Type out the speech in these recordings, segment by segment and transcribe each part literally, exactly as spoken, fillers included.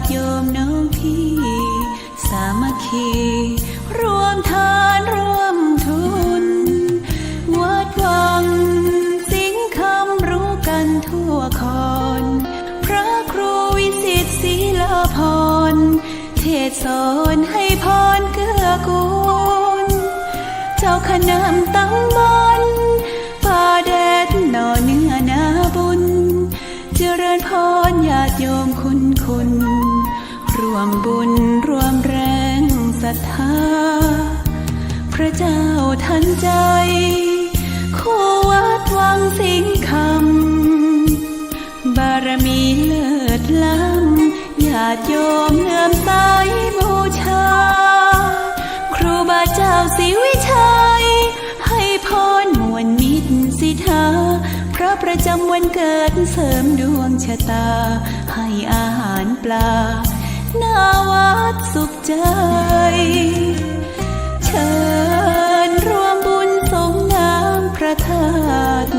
โยมน้องพี่ สามัคคี ร่วมทานร่วมทุน วัดวังสิงห์คำรู้กันทั่วคอน พระครูวิสิตศรีลาภรณ์ เทศน์สอนให้พรเกื้อกูล เจ้าคณะตำบลป่าแดดหน่อเนื้อนาบุญ เจริญพรญาติโยมคุณคุณ ร่วมบุญร่วมแรงศรัทธา พระเจ้าทันใจ คู่วัดวังสิงห์คำ บารมีเลิศล้ำ ญาติโยมเลื่อมใสบูชา ครูบาเจ้าศรีวิชัย ให้พรม่วนมิตรสิทธา พระประจำวันเกิดเสริมดวงชะตา ให้อาหารปลา หน้าวัดสุขใจ เชิญร่วมบุญสรงน้ำพระธาตุ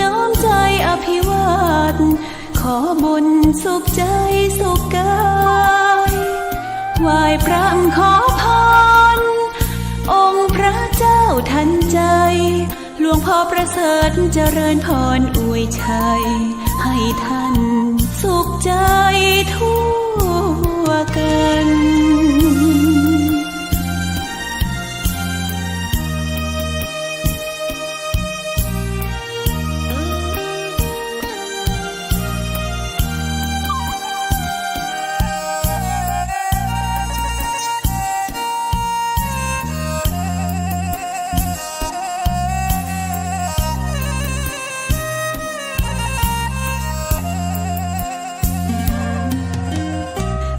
น้อมใจอภิวาท ขอบุญสุขใจสุขกาย ไหว้พระขอพร องค์พระเจ้าทันใจ หลวงพ่อประเสริฐเจริญพรอวยชัย ให้ท่านสุขใจทั่วกัน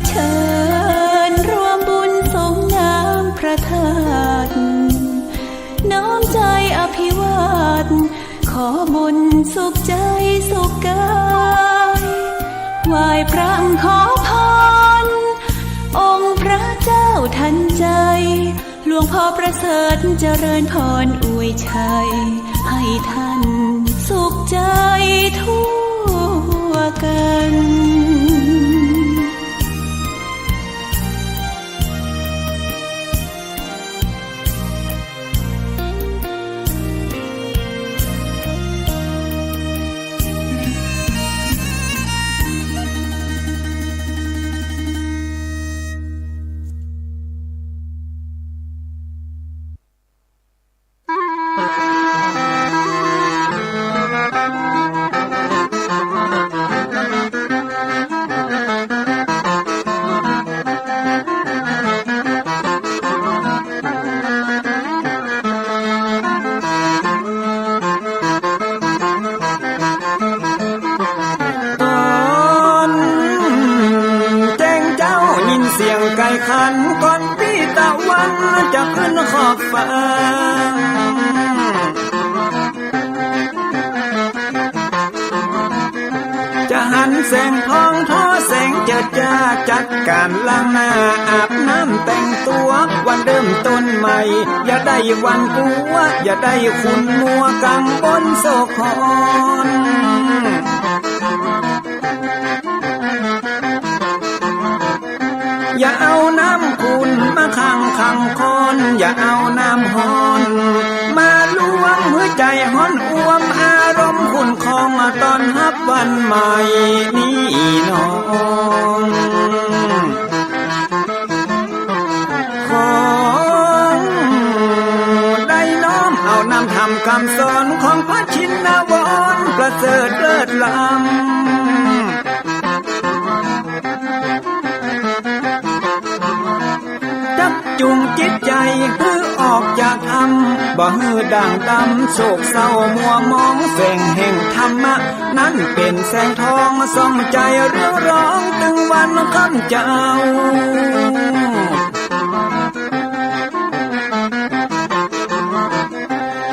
เชิญร่วมบุญสรงน้ำพระธาตุ น้อมใจอภิวาท ขอบุญสุขใจสุขกาย ไหว้พระขอพร องค์พระเจ้าทันใจ หลวงพ่อประเสริฐเจริญพรอวยชัย ให้ท่านสุขใจทั่วกันต๋อนแจ้งเจ๊ายินเสียงไก่ขัน ก่อนปี้ตะวันจะขึ้นขอบฟ้า จะหันแสงทองทอแสงเจิดจ้า จัดก๋านล้างหน้าอาบน้ำแต่งตั๋ว วันเริ่มต้นใหม่ อย่าได้หวั่นกั๋ว อย่าได้ขุ่นมัวกังวลโศกหอน อย่าเอาน้ำขุ่นมาขังขังคอน อย่าเอาน้ำฮ้อนมาลวง หื้อใจ๋ฮ้อนอ่วม อารมณ์ขุ่นคอง ต้อนฮับวันใหม่นี้น้อง ขอได้น้อมเอานำธรรมกำสอน ของพระชินวรประเสริฐเลิศล้ำ จักจุงจิตใจ๋หื้อออกจากถ้ำ บ่หื้อด่างดำโศกเศร้ามัวหมอง แสงแห่งธรรมะนั้นเป๋นแสงทอง ส่องใจ๋เรืองรองตึงวันค่ำเจ๊า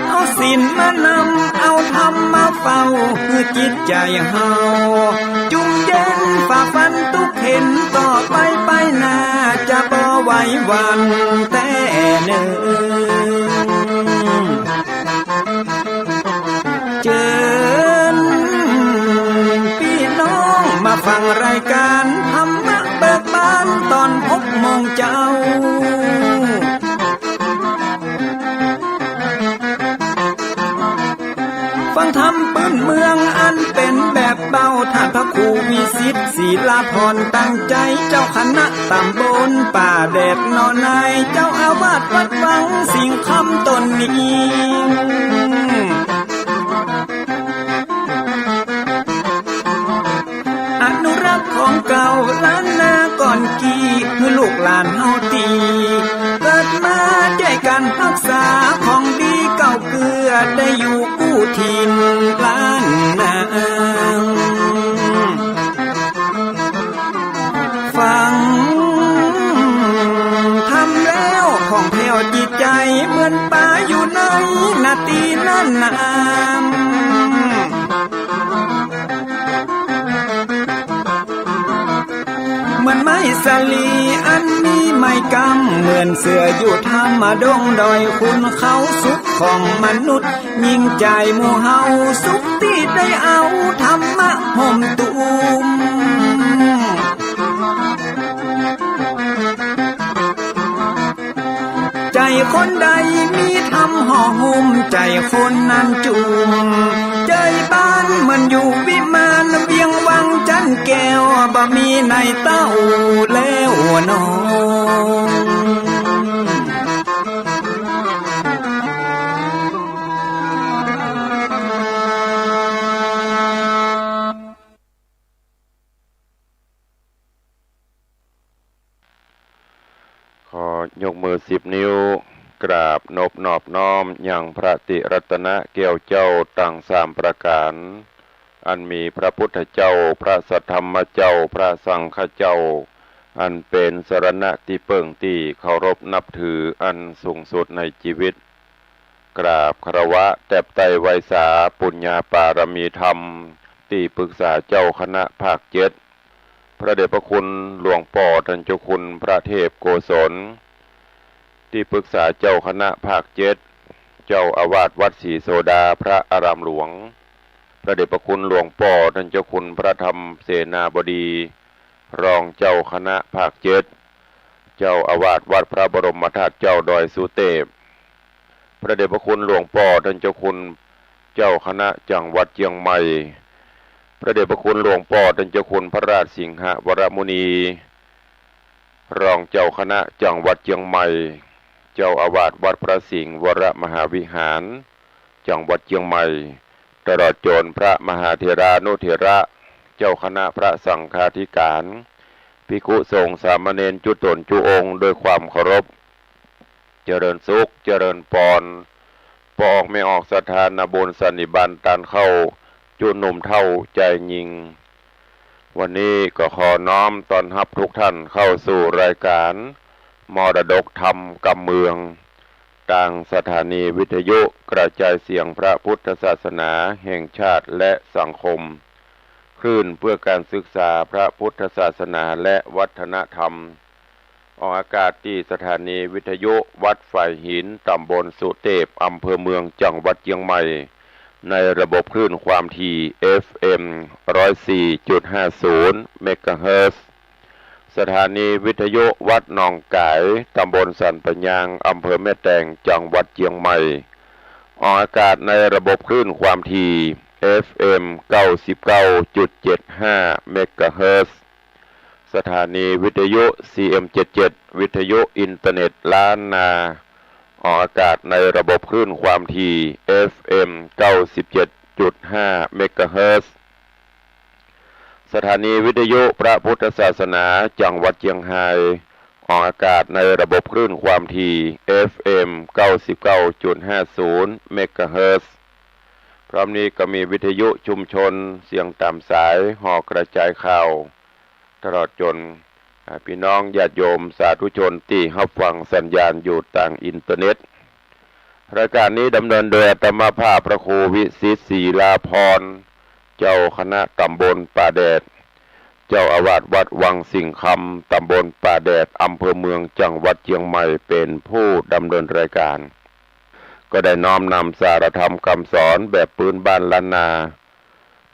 เอาศีลมานำ เอาธรรมมาเฝ้า หื้อจิตใจ๋เฮาจุ่มเย็น ฝ่าฟันตุ๊กเข็ญ ต่อไปไปหน้าจะบ่ไหวหวั่นแต๊เนิ่น เจิญปี้น้องมาฟังรายก๋าน ธรรมะเบิกบานต๋อนหกโมงเจ๊า ฟังธรรมปื้นเมืองอันเป๋นแบบเบา ต้านพระครูวิสิทธิ์ ศิลาภรณ์ ตั้งใจ๋ เจ้าคณะต๋ำบลป่าแดดหนอ นายเจ้าอาวาสวัดวังสิงห์คำต๋นนี้ อนุรักษ์ของเก่าล้านนาก่อนกี้ หื้อลูกหลานเฮาตี้เกิดมา จ้วยกั๋นฮักษาของดีเก่าเกื้อ ได้อยู่กู้ถิ่นล้านนา ฟังธรรมแล้วผ่องแผ้วจิตใจ๋ เหมือนป๋าอยู่ในนาตี้ล้านนา เหมือนไม้สาลีอันมีไม้กำ เหมือนเสื้ออยู่ถ้ำดงดอยขุนเขา สุขของมนุษย์ยิ่งใจ๋หมู่เฮา สุขตี้ได้เอาธรรมะห่มตุ้ม ใจ๋คนใดมีธรรมห่อหุ้ม ใจ๋คนนั้นจุ่ม ใจ๋บ้านเหมือนอยู่วิมาน เวียงวังจั๊นแก้ว บ่มีในเต้าแล้วหนอ ขอยกมือสิบนิ้ว กราบนบนอบน้อมยังพระติรัตนะแก้วเจ้าตังสามประก๋าน อันมีพระพุทธเจ้า พระสัทธรรมเจ้า พระสังฆเจ้า อันเป๋นสรณะตี้เปิ้งตี้เคารพนับถืออันสูงสุดในจีวิต กราบคารวะแตบไต้ไหว้สาปุญญาปารมีธรรม ตี้ปรึกษาเจ้าคณะภาคเจ็ด พระเดชพระคุณหลวงป้อต้านเจ้าคุณพระเทพโกศล ตี้ปรึกษาเจ้าคณะภาคเจ็ด เจ้าอาวาสวัดศรีโสดาพระอารามหลวง พระเดชพระคุณหลวงป้อต้านเจ้าคุณพระธรรมเสนาบดี รองเจ้าคณะภาคเจ็ด เจ้าอาวาสวัดพระบรมธาตุเจ้าดอยสุเตพ พระเดชพระคุณหลวงป้อต้านเจ้าคุณเจ้าคณะจังหวัดเจียงใหม่ พระเดชพระคุณหลวงป้อต้านเจ้าคุณพระราชสิงหวรมุนี รองเจ้าคณะจังหวัดเจียงใหม่ เจ้าอาวาสวัดพระสิงห์วรมหาวิหาร จังหวัดเจียงใหม่ ตลอดจ๋นพระมหาเถรานุเถระ เจ้าคณะพระสังฆาธิการ ภิกขุสงฆ์สามเณรจุ๊ต๋นจุ๊องค์ด้วยความเคารพ เจริญสุข เจริญปอน ป้อออกแม่ออกศรัทธานาบุญสันนิบาตต้านเข้า จุ๊หนุ่มเฒ่าจายญิง วันนี้ก็ขอน้อมต้อนฮับทุกท่านเข้าสู่รายการมรดกธรรมกำเมือง ตางสถานีวิทยุกระจายเสียงพระพุทธศาสนาแห่งชาติและสังคม คลื่นเพื่อการศึกษาพระพุทธศาสนาและวัฒนธรรม ออกอากาศตี้สถานีวิทยุวัดฝายหิน ต๋ำบลสุเตพ อำเภอเมือง จังหวัดเจียงใหม่ ในระบบคลื่นความถี่ เอฟเอ็ม ร้อยสี่จุดห้าศูนย์ เมกะเฮิรตซ์ สถานีวิทยุวัดหนองก๋าย ต๋ำบลสันป่ายาง อำเภอแม่แตง จังหวัดเจียงใหม่ ออกอากาศในระบบคลื่นความถี่ เอฟเอ็ม เก้าสิบเก้าจุดเจ็ดห้า เมกะเฮิรตซ์ สถานีวิทยุ ซีเอ็มเจ็ดเจ็ด วิทยุอินเทอร์เน็ตล้านนา ออกอากาศในระบบคลื่นความถี่ เอฟเอ็ม เก้าสิบเจ็ดจุดห้า เมกะเฮิรตซ์ สถานีวิทยุพระพุทธศาสนาจังหวัดเจียงฮาย ออกอากาศในระบบคลื่นความถี่ เอฟเอ็ม เก้าสิบเก้าจุดห้าศูนย์ เมกะเฮิรตซ์ พร้อมนี้ก็มีวิทยุชุมชนเสียงต๋ามสาย หอกระจายข่าว ตลอดจ๋น อ่า ปี้น้องญาติโยมสาธุชนตี้ฮับฟังสัญญาณอยู่ตางอินเทอร์เน็ต รายการนี้ดำเนินโดยอาตมาภาพพระครูวิสิทธิ์ ศรีลาภรณ์ เจ้าคณะต๋ำบลป่าแดด เจ้าอาวาสวัดวังสิงห์คำ ต๋ำบลป่าแดด อำเภอเมือง จังหวัดเจียงใหม่ เป๋นผู้ดำเนินรายการ ก็ได้น้อมนำสารธรรมกำสอนแบบปื้นบ้านล้านนา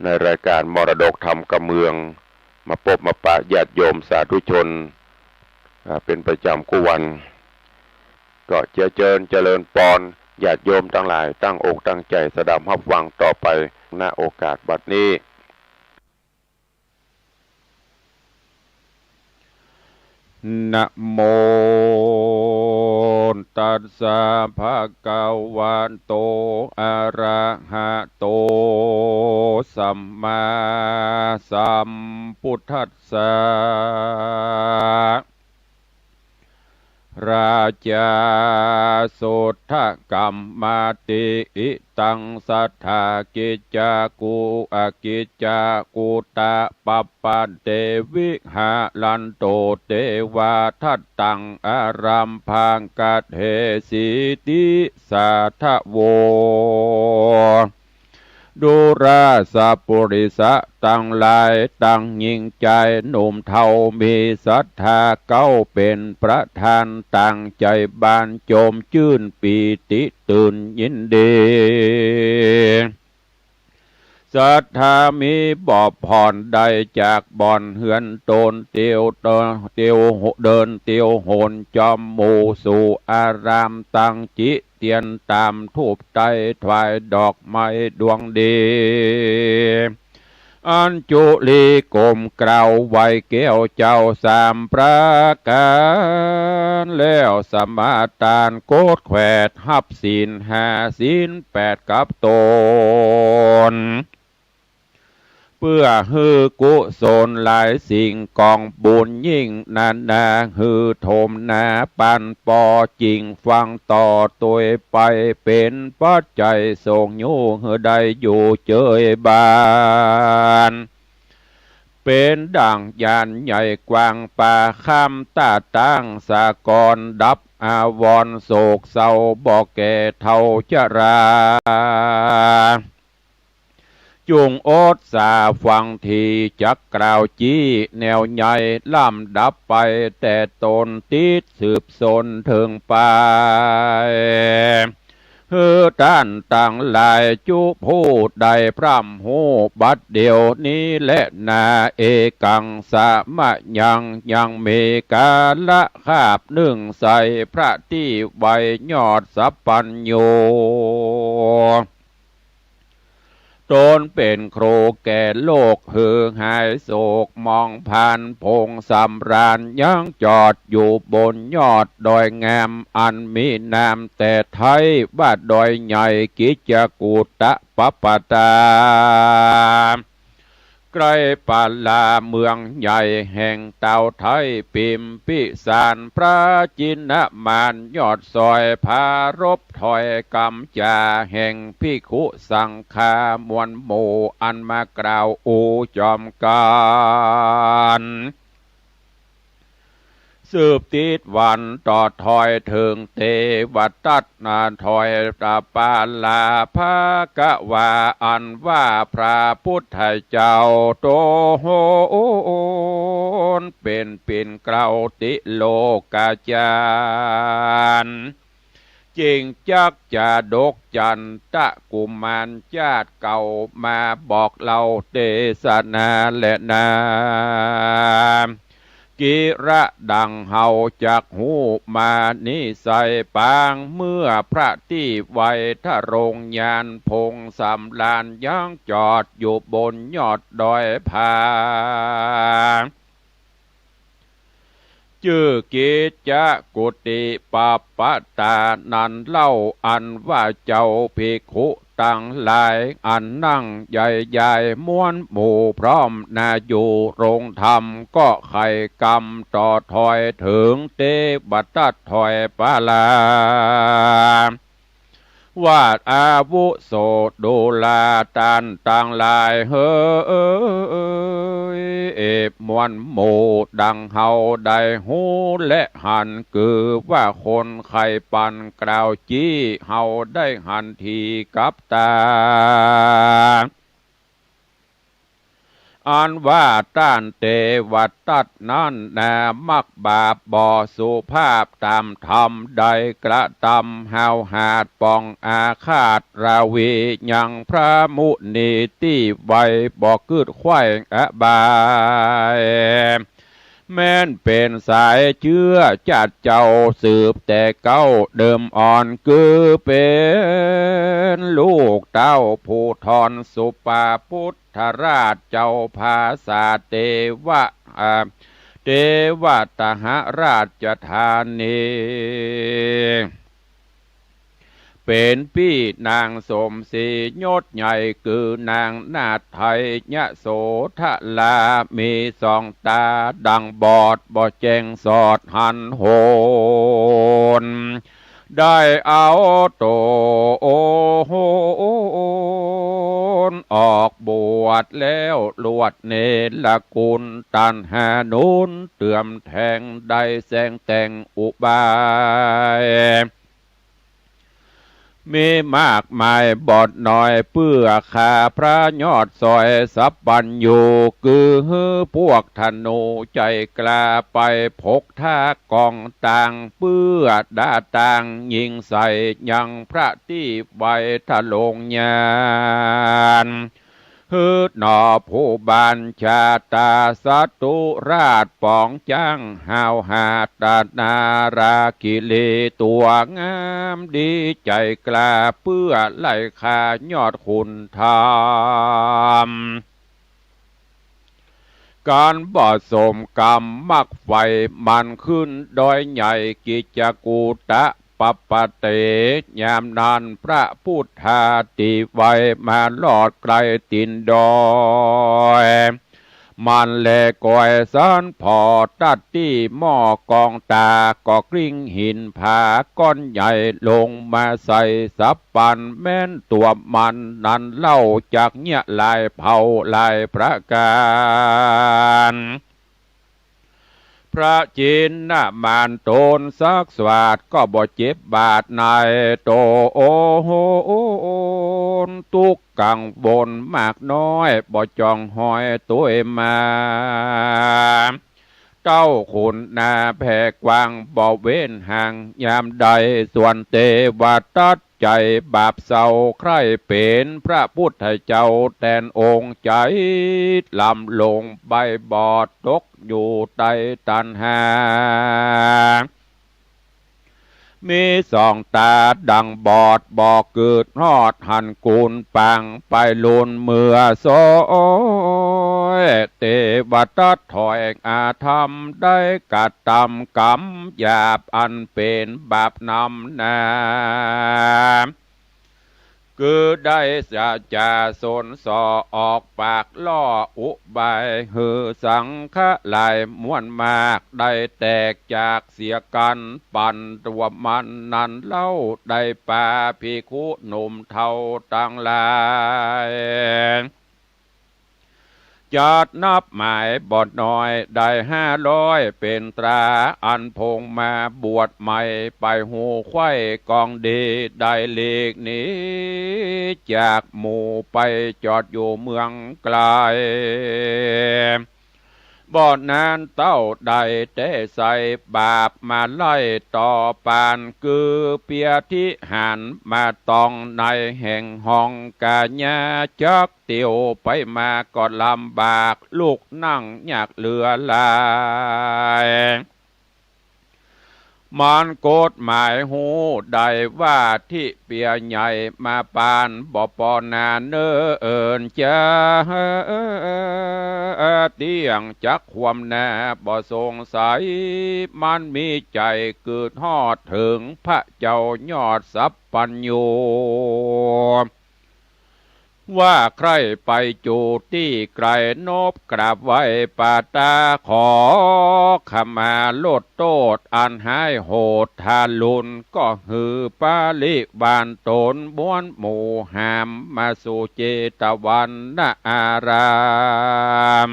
ในรายการมรดกธรรมกำเมือง มาปบมาปะญาติโยมสาธุชน อ่า เป๋นประจ๋ำกู้วัน ก็เจียเจิญเจริญปอน ญาติโยมตังหลายตั้งอกตั้งใจ๋สดับฮับฟังต่อไป ณ โอกาสบัดนี้ นะโม ตัสสะ ภะคะวะโต อะระหะโต สัมมาสัมพุทธัสสะ ราชา สุทธกัมมาติ อิตัง สัทธากิจจากุ อากิจจากุตะปะปะเต วิหารันตุ เตวาทัตตัง อารัมภัง กัตเทสีติสาทะโว ดูราสะปุริสะตังหลาย ตังญิงจายหนุ่มเฒ่า มีศรัทธาเก๊าเป๋นประธาน ตั้งใจ๋บานจมจื้นปีติตื่นยินดี ศรัทธามีบ่ผ่อน ได้จากบ่อนเฮือนตน เตียวเดิน เตียวเดินเตียวหน จอมหมู่สู่อาราม ตั้งจิเตียนตามธูปไต้ ถวายดอกไม้ดวงดี อัญจุลีก้มกราบไหว้แก้วเจ้าสามประก๋าน แล้วสมาตานโกฐแขวด ฮับศีลห้าศีลแปดกับตน เปื้อหื้อกุศลหลายสิ่ง ก๋องบุญยิ่งนานา หื้อโถมนาปันปอ จิ่งฟังต่อตวยไป เป๋นปัจจัยส่งยู้หื้อได้อยู่เจยบาน เป๋นดั่งญาณใหญ่กว้าง ปาข้ามต้านตางสากล ดับอาวรณ์โศกเศร้า บ่แก่เฒ่าชรา จุ่งอดสาฟังที จักกล่าวจี้แนวใหญ่ ลำดับไปแต่ตน ติดสืบสนเถิงไป หื้อต้านตังหลายจุผู้ได้พร่ำฮู้ บัดเดี๋ยวนี้แลนา เอกังสะมะยัง ยังมีกาละคาบนึ่งใส่ พระตี้ไวยอดสัพพัญญู ตนเป๋นครูแก่โลก หื้อหายโศกหมองพาน พงสำราญยังจอดอยู่บนยอดดอยงาม อันมีนามแต่ไท้ว่าดอยใหญ่ กิจจกูฏตะปะปะตา ใก้ปาลาเมืองใหญ่แห่งตาวไท้ ปิมพิสารพระจินมาน ยอดซอยผารบถ้อยกำจ๋า แห่งภิกขุสังฆามวลหมู่ อันมากล่าวอู้จอมกั๋น สืบติดวันต่อถ้อยเถิงเตวทัตนา ถ้อยตะปาลาภะคะวา อันว่าพระพุทธเจ้าตนเป๋นปิ่นเกล้าติโลกาจารย์ จิ่งจักจาดกจันตะกุมารจาติเก่า มาบอกเล่าเตสนาแลนา กิระดังเฮาจักฮู้มานิสัยปาง เมื่อพระตี้ไวยทรงญาณ พงสำราญยังจอดอยู่บนยอดดอยผา จื้อกิจจกุฏติปะปะตานั้นเล่า อันว่าเจ้าภิกขุตังหลาย อันนั่งใหญ่ใหญ่มวลหมู่พร้อมนาอยู่โรงธรรม ก็ใค่กำต่อถ้อยเถิงเตวทัตถ้อยปาลา ว่าอาวุโสดูราต้านตังหลายเหย มวลหมู่ดังเฮาได้ฮู้และหัน คือว่าคนใค่ปันกล่าวจี้ เฮาได้หันทีกับตา อันว่าต้านเตวทัตนั้นนา มักบาปบ่สุภาพต๋ามธรรม ได้กระตำห้าวหาญป๋องอาฆาตราวียังพระมุนีตี้ไว บ่กึ๊ดใค่อบาย แม้นเป๋นสายเจื้อจาติเจ้าสืบแต่เก๊าเดิมอ่อน คือเป๋นลูกเต้าผู้ถอนสุปปุทธราชเจ้าผาสาทเตวะ อ่า เตวะตหราชธานี เป๋นปี้นางสมศรียศใหญ่ คือนางนาฏไทยยโสธรา มีสองต๋าดั่งบอด บ่แจ้งสอดหันโหน ได้เอาต๋นออกบวชแล้ว ลวดเนรคุณตัณหานุนเติมแทง ได้แสดงแต่งอุบาย มีมากมายบ่น้อย เปื้อฆ่าพระยอดสอยสัพพัญญู คือหื้อพวกธนูใจ๋กล้า ไปผกถ้ากองตาง เปื้อด่าตางยิงใส่ยังพระตี้ไวทะลงยาน หื้อหนอผู้บัญชาต๋าศัตรูราชป๋องจ๊างห้าวหาญ นาราคิรีตั๋วงามดีใจ๋กล้า เปื้อไล่ฆ่ายอดขุนธรรม กันบ่สมกรรมมักใฝ่ มันขึ้นดอยใหญ่กิจกูตะ ปัปปะเต ยามนั้นพระพุทธาติไว มารอดใก้ตี๋นดอย มันแลกอยสันผ่อตัดตี้หม้อกองตา ก็กลิ้งหินผาก้อนใหญ่ลงมาใส่สัพพัน แม้นตั๋วมันนั้นเล่าจักเยียะหลายเผ่าหลายประก๋าน พระจินนมานต๋นสักสวาทก็บ่เจ็บบาดในโต๋ โอ้โห ตุ๊กข์กังวลมากน้อย บ่จ้องหอยตวยมา เต้าขุนนาแผ่กว้างบ่เว้นห่าง ยามใดส่วนเตวทัต ใจ๋บาปเศร้าใคร่เป๋นพระพุทธเจ้าแตนองค์ ใจ๋ลำลงใบ้บอดตกอยู่ใต้ตัณหา มีสองต๋าดั่งบอดบ่กึ๊ดฮอดหันกูล ปางไปลุนเมื่อสอยเตวทัตถอยอาธรรม ได้กระตำกรรมหยาบอันเป๋นบาปนำนา คือได้สะจาสนส่อออกปากล่ออุบาย หื้อสังฆะหลายมวลมาก ได้แตกจากเสียกั๋น ปันตั๋วมันนั้นเล่า ได้ปาภิกขุหนุ่มเฒ่าตังหลาย จัดนับหมายบ่น้อยได้ห้าร้อยเป๋นต๋า อันพงมาบวชใหม่ไปฮู้ใค่กองดี ได้หลีกหนีจากหมู่ไปจอดอยู่เมืองไก๋ บ่นานเต้าได้แต๊ใส่บาปมาไล่ต่อปาน คือเปียธิหารมาตองในแห่งห้องกายา จักเตียวไปมาก็ลำบาก ลุกนั่งยากเหลือหลาย มันกฎหมายฮู้ได้ว่าทิเปียใหญ่มาปาน บ่ปอนาเนิ่นจา เตี้ยงจักความนาบ่สงสัย มันมีใจ๋กึ๊ดฮอดเถิงพระเจ้ายอดสัพพัญญู ว่าใคร่ไปจู๋ตี้ไก๋ นบกราบไหว้ปาตา ขอขมาลดโต้ษอันฮ้ายโหดทารุณ ก็หื้อปริวารต๋นม้วนหมู่หามมาสู่เจตวันนาราม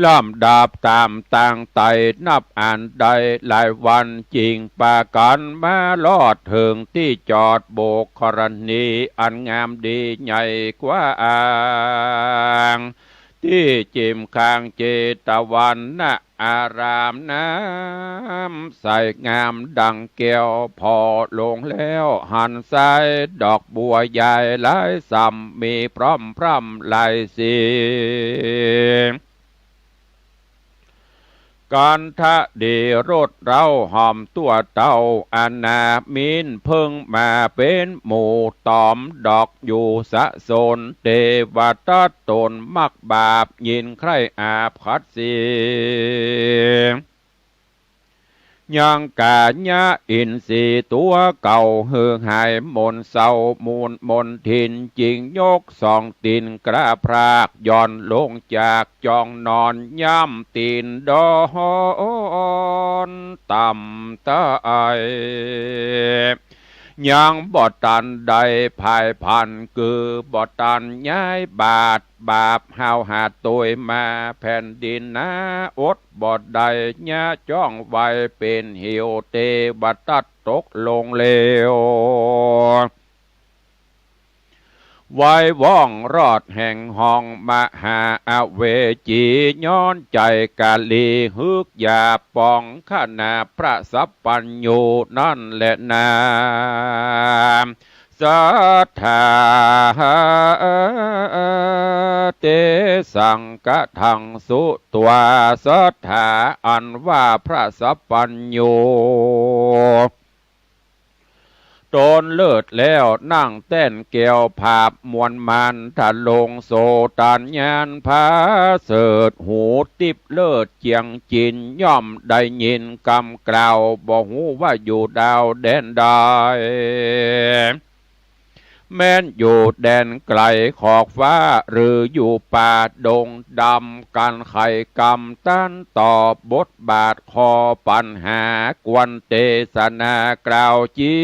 ลำดับต๋ามตางไตนับอันได้หลายวัน จึงปากั๋นมารอดเถิงตี้จอด บุคคลณีอันงามดีใหญ่กว้าง ตี้จิมข้างเจตวันนะ อารามน้ำใสงามดังแก้ว ผ่อลงแล้วหันซ้าย ดอกบัวใหญ่หลายส่ำ มีพร่อมพร่ำหลายสี คันธะดีรสเล้าหอม ตั้วเต้าอนามิน เพิ่งมาเป๋นหมู่ต๋อม ดอกอยู่สะสน เตวะตัตตนมักบาป ยินใคร่อาบขัดสี ยังก๋ายะอินทรีย์ตั๋วเก่า หื้อหายหม่นเศร้ามูลมนทิน จึงยกสองตี๋นกระพราก หย่อนลงจากจองนอน ย่ำตี๋นดอนต่ำใต้ ยังบ่ตันได้ผายผัน คือบ่ตันย้ายบาท บาปห้าวหาดโตยมาแผ่นดินนา อดบ่ได้ยะจ้องไว้เป๋นหิว เตวะตัตตกลงเลว ไว้ว่องรอดแห่งห้องมหาอเวจี ย้อนใจ๋กะลีฮึกยาปอง ขนาพระสัพพัญญูนั้นแลนา สัทธา เตสัง กะทัง สุตวา สัทธา อันว่าพระสัพพัญญู ตนเลิศแล้วนั่งแต้นแก้ว ผาบมวลมานทะลง โสตญาณผาเสริฐ หูติ๊บเลิศเจียงจิน ย่อมได้ยินกำกล่าว บ่ฮู้ว่าอยู่ดาวแดนใด แม้นอยู่แดนไก๋ขอบฟ้า หรืออยู่ป่าดงดำ กั๋นไขกำตันตอบบทบาทข้อปัญหา ควรเตสนากล่าวจี้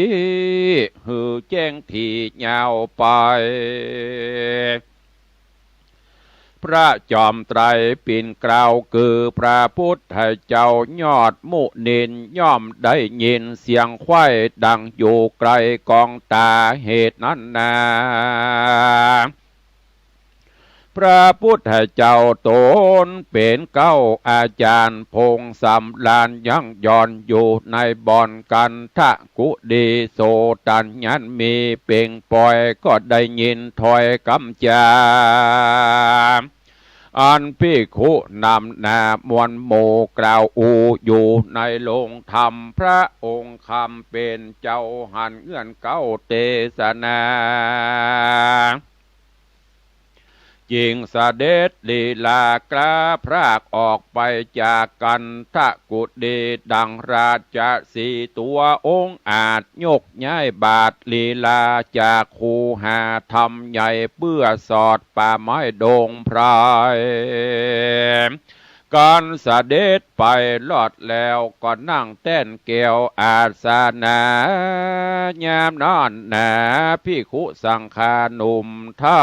หื้อแจ้งถี่ยาวไป พระจอมไตรปิ่นเกล้า คือพระพุทธเจ้ายอดมุนิน ย่อมได้ยินเสียงไขว้ดังอยู่ไก๋กองต๋า เหตุนั้นนา พระพุทธเจ้าตนเป๋นเกล้าอาจ๋ารย์ พงศ์สำราญยังหย่อนอยู่ในบ่อนคันธกุฏี โสตญาณมีเป่งป่อย ก็ได้ยินถ้อยกำจา อันภิกขุนำหน้ามวลหมู่กล่าวอู้อยู่ในโรงธรรม พระองค์คำเป๋นเจ้าหันเงื่อนเกล้าเตสนา จึงเสด็จลีลากล้าพรากออกไปจากคันธกุฏี ดังราชสีห์ตัวองอาจ ยกย้ายบาทลีลาจากคูหาธรรมใหญ่ เปื้อสอดป่าไม้ดงไพร คันเสด็จไปรอดแล้วก็นั่งแต้นแก้วอาสนะ ยามนั้นนาภิกขุสังฆานุมเฒ่า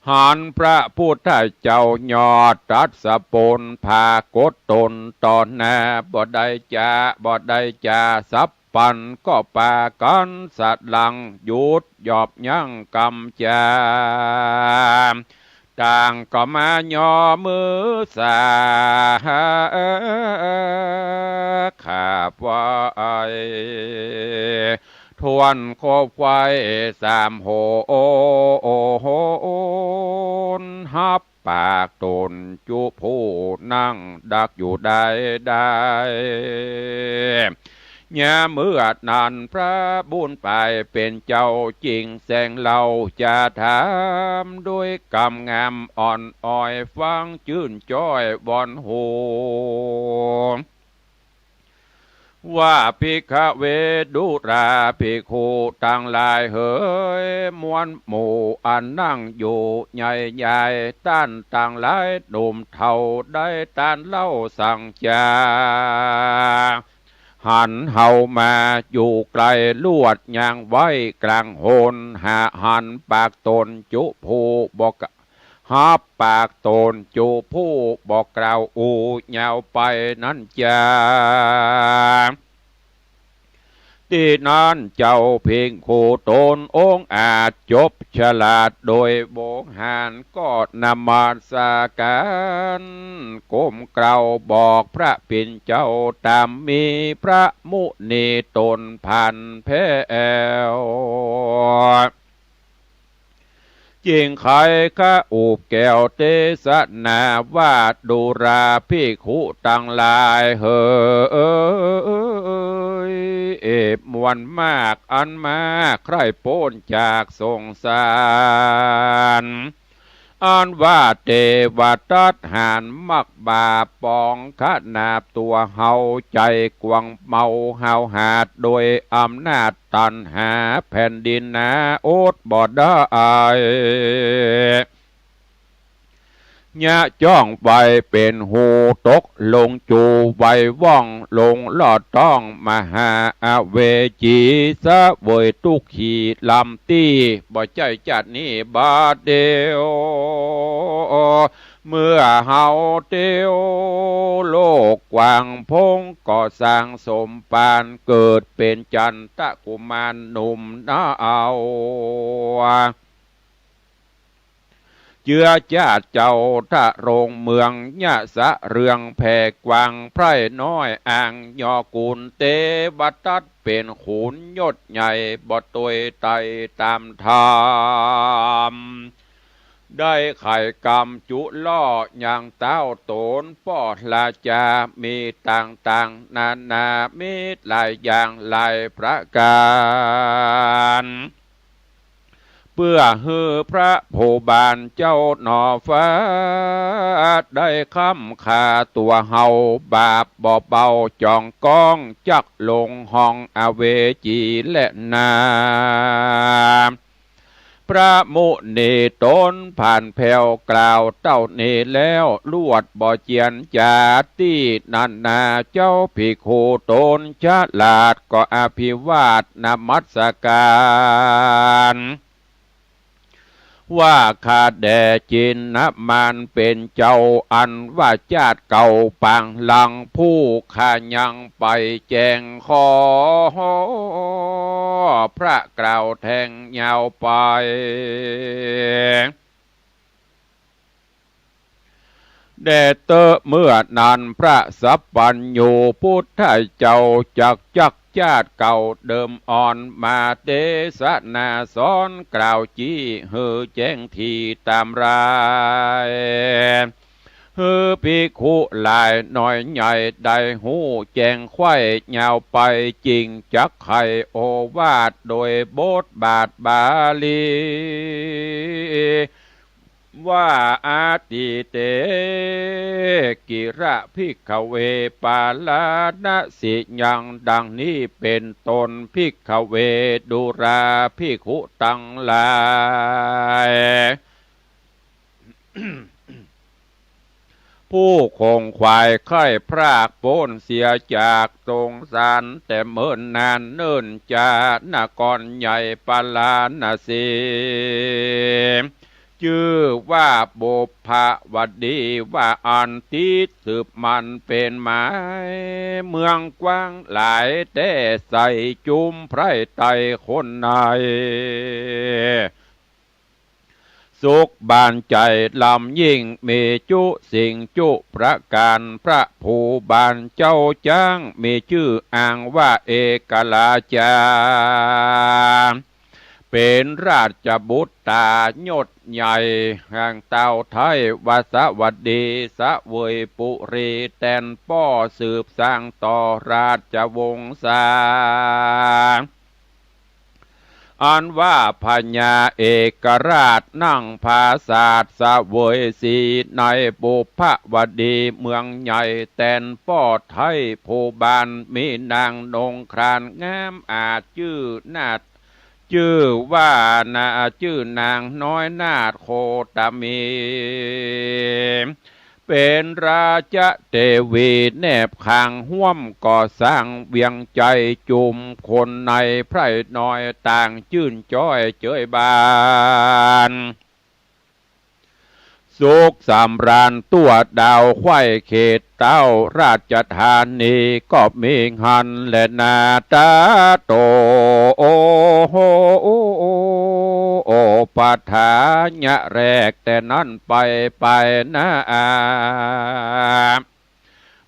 หันพระพุทธเจ้ายอดตรัสปนผากฏตนต่อหน้า บ่ได้จา บ่ได้จาสัพพัน ก็ปากั๋นสะหลั้งหยุดหยอบยั้งกำจา ต่างก็มาย่อมือสา ขาบไหว้ ถ้วนคบไขว้สามหน ฮับปากตนจุผู้นั่งดักอยู่ได้ได้ ยามเมื่อนั้นพระบุญไปเป๋นเจ้าจึงแสงเล่าจะถาม ด้วยกำงามอ่อนอ้อยฟังจื้นจ้อยวอนฮู ว่า ภิกขเว ดูราภิกขุตังหลายเหย มวลหมู่อันนั่งอยู่ใหญ่ๆ ต้านตังหลายหนุ่มเฒ่าได้ตานเล่าสั่งจา หันเฮามาอยู่ไก๋ลวดยางไว้ก๋างหน หาหันปากตนจุผู้บ่กะ ฮับปากต๋นจุผู้บอกกล่าวอู้ยาวไปนั้นจา ตี้นั้นเจ้าภิกขุต๋นองอาจจบฉลาดโดยวงหาร ก็นมัสก๋านก้มเกล้าบอกพระปิ่นเจ้าต๋ามมี พระมุนีต๋นผ่านแผ้ว จึงไขข้ออุบแก้วเตสนาว่า ดูราภิกขุตังหลายเหย มวลมากอันมาใคร่ป๊นจากสงสาร อันว่าเตวทัตหันมักบาปปองขนาบตั๋วเฮา ใจ๋กว้างเมาหาวหาดโดยอำนาจตัณหา แผ่นดินหนาอดบ่ได้ ยะจ้องไปเป๋นหูตกลงจูไวว่องลงลอดต้องมหาอเวจี เสวยตุ๊กขีลำตี้ บ่ใจ้จาตินี้บาดเดียว เมื่อเฮาเตียวโลกกว้างพงก็สร้างสมปาน เกิดเป๋นจันตกุมารหนุ่มนาเอา เจื้อจาติเจ้าทรงเมืองยะสะเรืองแผ่กว้าง ไพร่น้อยอ่างยอกุล เตวทัตเป๋นขุนยศใหญ่ บ่ตวยไต่ต๋ามธรรม ได้ไขกำจุล่อยังเต้าต๋นป้อราจา มีต่างๆ นานา มีหลายอย่างหลายประก๋าน เปื้อหื้อพระผู้บานเจ้าหนอฟ้า ได้ค้ำค่าตั๋วเฮาบาปบ่เบา จ่องก้องจักลงห้องอเวจีแลนา พระมุนีต๋นผ่านแผ้วกล่าวเต้านี้แล้ว ลวดบ่เจียนจ๋า ตี้นั้นนา เจ้าภิกขุต๋นฉลาดก็อภิวาทนมัสก๋าน ว่าข้าแด่จินนมานเป๋นเจ้า อันว่าจาติเก่าปางหลัง ผู้ข้ายังไปแจ้งขอ พระกล่าวแทงยาวไป แด่เต๊อะ เมื่อนั้นพระสัพพัญญูพุทธเจ้าจักจักจาติเก่าเดิมอ่อนมา เตสนาสอนกล่าวจี้หื้อแจ้งถี่ต๋ามราย หื้อภิกขุหลายน้อยใหญ่ได้ฮู้แจ้งไขว้ยาวไป จึงจักไขโอวาทโดยบทบาทบาลี ว่า อาทิเต กิระ ภิกขเว ปาราณสิยัง ดังนี้เป๋นต้น ภิกขเว ดูราภิกขุตังหลาย ผู้ขงขวายใค่พรากป๊นเสียจากสงสาร แต่เมินนานเนิ่นจานครใหญ่ปาราณสี จื้อว่าบุพพวดี ว่าอันติดสืบมันเป๋นหมาย เมืองกว้างหลายแต๊ใส่จุมไพร่ไต่คนใน สุขบานใจ๋ ล้ำยิ่งมีจุสิ่งจุประก๋าน พระผู้บานเจ้าจ๊าง มีจื้ออ้างว่าเอกราชา เป๋นราชบุตรต๋ายศใหญ่ แห่งเต้าไท้วสวัสดี เสวยปุรี แตนป้อสืบสร้างต่อราชวงศา อันว่าพญาเอกราชนั่งผาสาทเสวยสี ในบุพพวดีเมืองใหญ่ แตนป้อไท้ผู้บาน มีนางนงครานงามอาจจื้อนาฏ จื้อว่านา จื้อนางน้อยนาฏโคตมี เป๋นราชเตวีแนบข้างฮ่วมก่อสร้างเวียงใจ๋ จุมคนในไพร่น้อยต่างจื้นจ้อยเจยบาน สุขสำราญตั๋วดาวไขว้เขตเต้าราชธานีก็มีหั้นแลนา ตาโต โอปะทายะแรกแต่นั้นไป ไปนา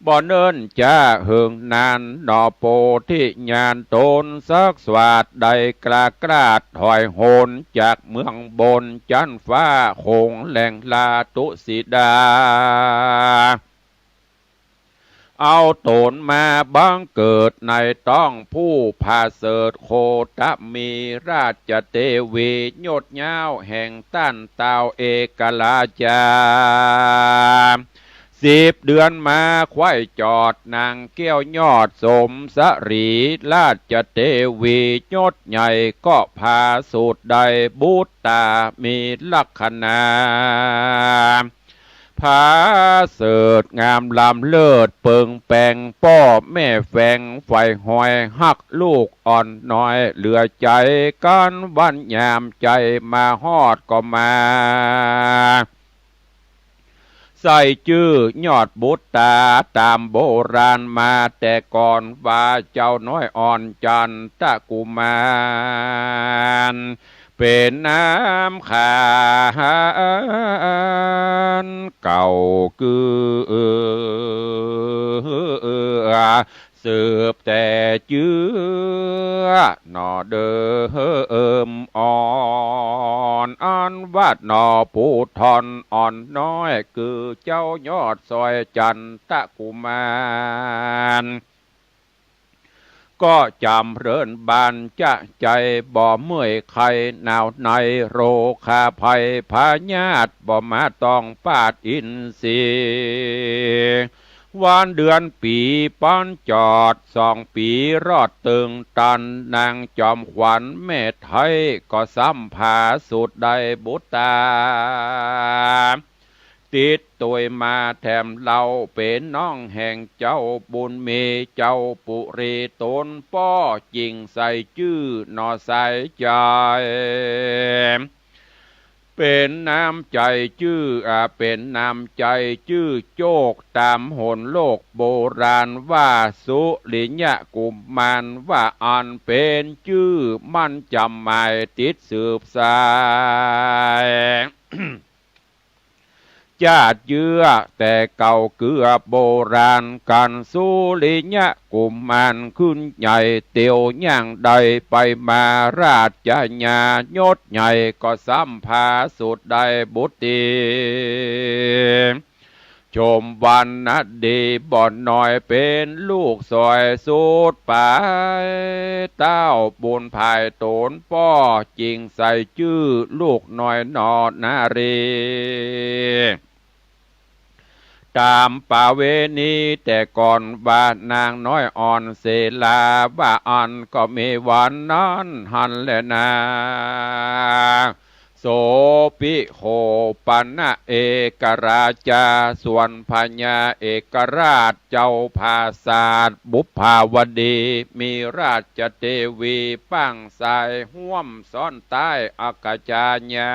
บ่เนิ่นจ๊าเหิงนาน หนอโพธิญาณต๋นสักสวาท ได้กล้ากล้าถอยหนจากเมืองบนจั๊นฟ้า คงแหล่งลาตุสีดา เอาต๋นมาบังเกิดในต๊องผู้ผาเสริฐโคตมีราชเตวี ยศยาวแห่งต้านเต้าเอกราชา สิบเดือนมาไขว้จอดนางแก้วยอดสมสรี ราชเตวียศใหญ่ก็ผาสุดได้บุตรต๋ามีลักขณา ผาเสริฐงามล้ำเลิศเปิงแปง ป้อแม่แฝงใฝ่หอยฮักลูกอ่อนน้อย เหลือใจ๋กั๋นวันยามใจ๋มาฮอดก็มา ใส่จื้อยอดบุตรต๋าต๋ามโบราณมาแต่ก่อนว่า เจ้าน้อยอ่อนจันตะกุมาร เป๋นนามขานเก่าเกื้อ สืบแต่เจื้อหนอเดิมอ่อน อันว่าหนอผู้ท่อนอ่อนน้อย คือเจ้ายอดสอยจันตะกุมาร ก็จ๋ำเริญบานจะใจ๋ บ่เมื่อยไข้หนาวใน โรคาภัยพยาธิบ่มาต้องปาดอินทรีย์ วันเดือนปี๋ปันจอด สองปี๋รอดเติงตัน นางจอมขวัญแม่ไทย ก็ซ้ำผาสุดได้บุตรต๋า ติดตวยมาแถมเล่า เป๋นน้องแห่งเจ้าบุญมี เจ้าปุรีต๋นป้อ จิ่งใส่จื้อหนอสายใจ๋ เป๋นนามใจ๋จื้อ อ่า เป๋นนามใจ๋จื้อโจก ต๋ามหนโลกโบราณว่าสุริยะกุมาร ว่าอันเป๋นจื้อมั่นจ๋ำหมายติดสืบสาย จาดเยื้อแต่เก่าเกื้อโบราณกั๋น สุริยะกุมารขึ้นใหญ่เตียวย่างได้ไปมา ราชญายศใหญ่ก็ซ้ำผาสุดได้บุตรี ชมวรรณะดีบ่น้อย เป๋นลูกสอยสุดป๋าย เต้าบุญภายต๋นป้อ จิ่งใส่จื้อลูกน้อยหนอนารี ต๋ามประเวณีแต่ก่อนว่านางน้อยอ่อนเสลา ว่าอันก็มีวันนั้นหั้นแลนา โสภิโขปณะเอกราชา ส่วนพญาเอกราชเจ้าผาสาทบุพภาวดี มีราชเตวีป้างสายฮ่วมซ้อนใต้อัคคจายา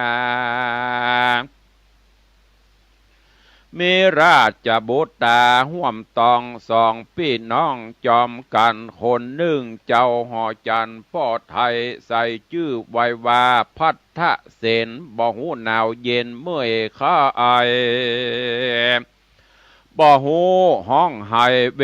มีราชบุตราฮ่วมตองสองปี้น้องจอมกั๋น คนนึ่งเจ้าหอจันทร์ป้อไทย ใส่จื้อไว้ว่าพัทธเสน บ่ฮู้หนาวเย็นเมื่อยคลาย บ่ฮู้ฮ้องไห้เว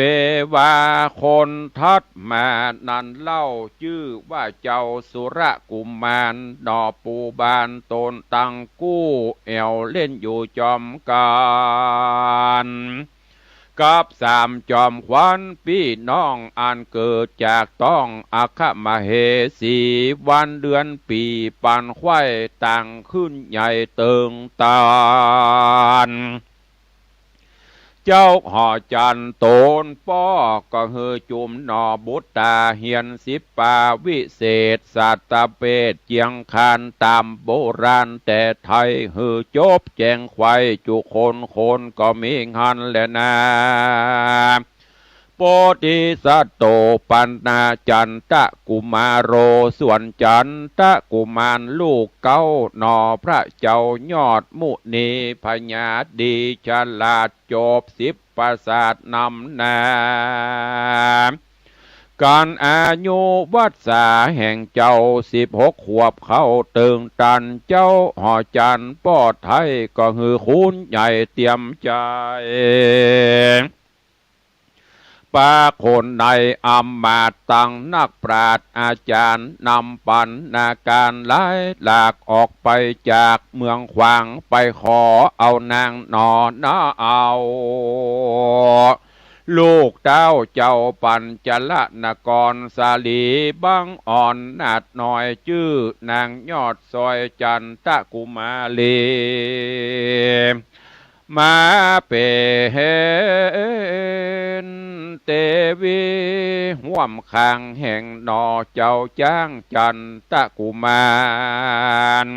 วา คนถัดมานั้นเล่าจื้อว่าเจ้าสุรกุมาร หน่อปู่บ้านต๋นตังกู้ แอ่วเล่นอยู่จอมกั๋น กับสามจอมขวัญปี้น้องอันเกิดจากต๊องอัคคมเหสี วันเดือนปี๋ปันไขว้ต่างขึ้นใหญ่เติงตัน เจ้าหอจันทร์ต๋นป้อก็หื้อจุมหน่อบุตราเฮียนศิลปาวิเศษ สัตตเปชเจียงคานต๋ามโบราณแต่ไทย หื้อจบแจ้งไขว้จุคนคนก็มีหั้นแลนา ปติสัตโต ปัณณาจันตกุมาโร ส่วนจันตกุมารลูกเก๊าหน่อ พระเจ้ายอดมุนีพญาดีฉลาด จบสิบประสาทนำหน้า กันอายุวัสสาแห่งเจ้า สิบหกขวบเข้าเติงตัน เจ้าหอจันป้อไทย ก็หื้อขุนใหญ่เตรียมใจ๋ ปาคนในอำมาตย์ตังนักปราชญ์อาจ๋ารย์ นำปัณณาการหลายหลาก ออกไปจากเมืองขวาง ไปขอเอานางหน่อนาเอา ลูกเต้าเจ้าปัญจรนคร สาลีบังอ่อนนาดน้อย จื้อนางยอดสร้อยจันตกุมารี มาเป๋นเตวีฮ่วมข้างแห่งหน่อ เจ้าจ๊างจันตกุมาร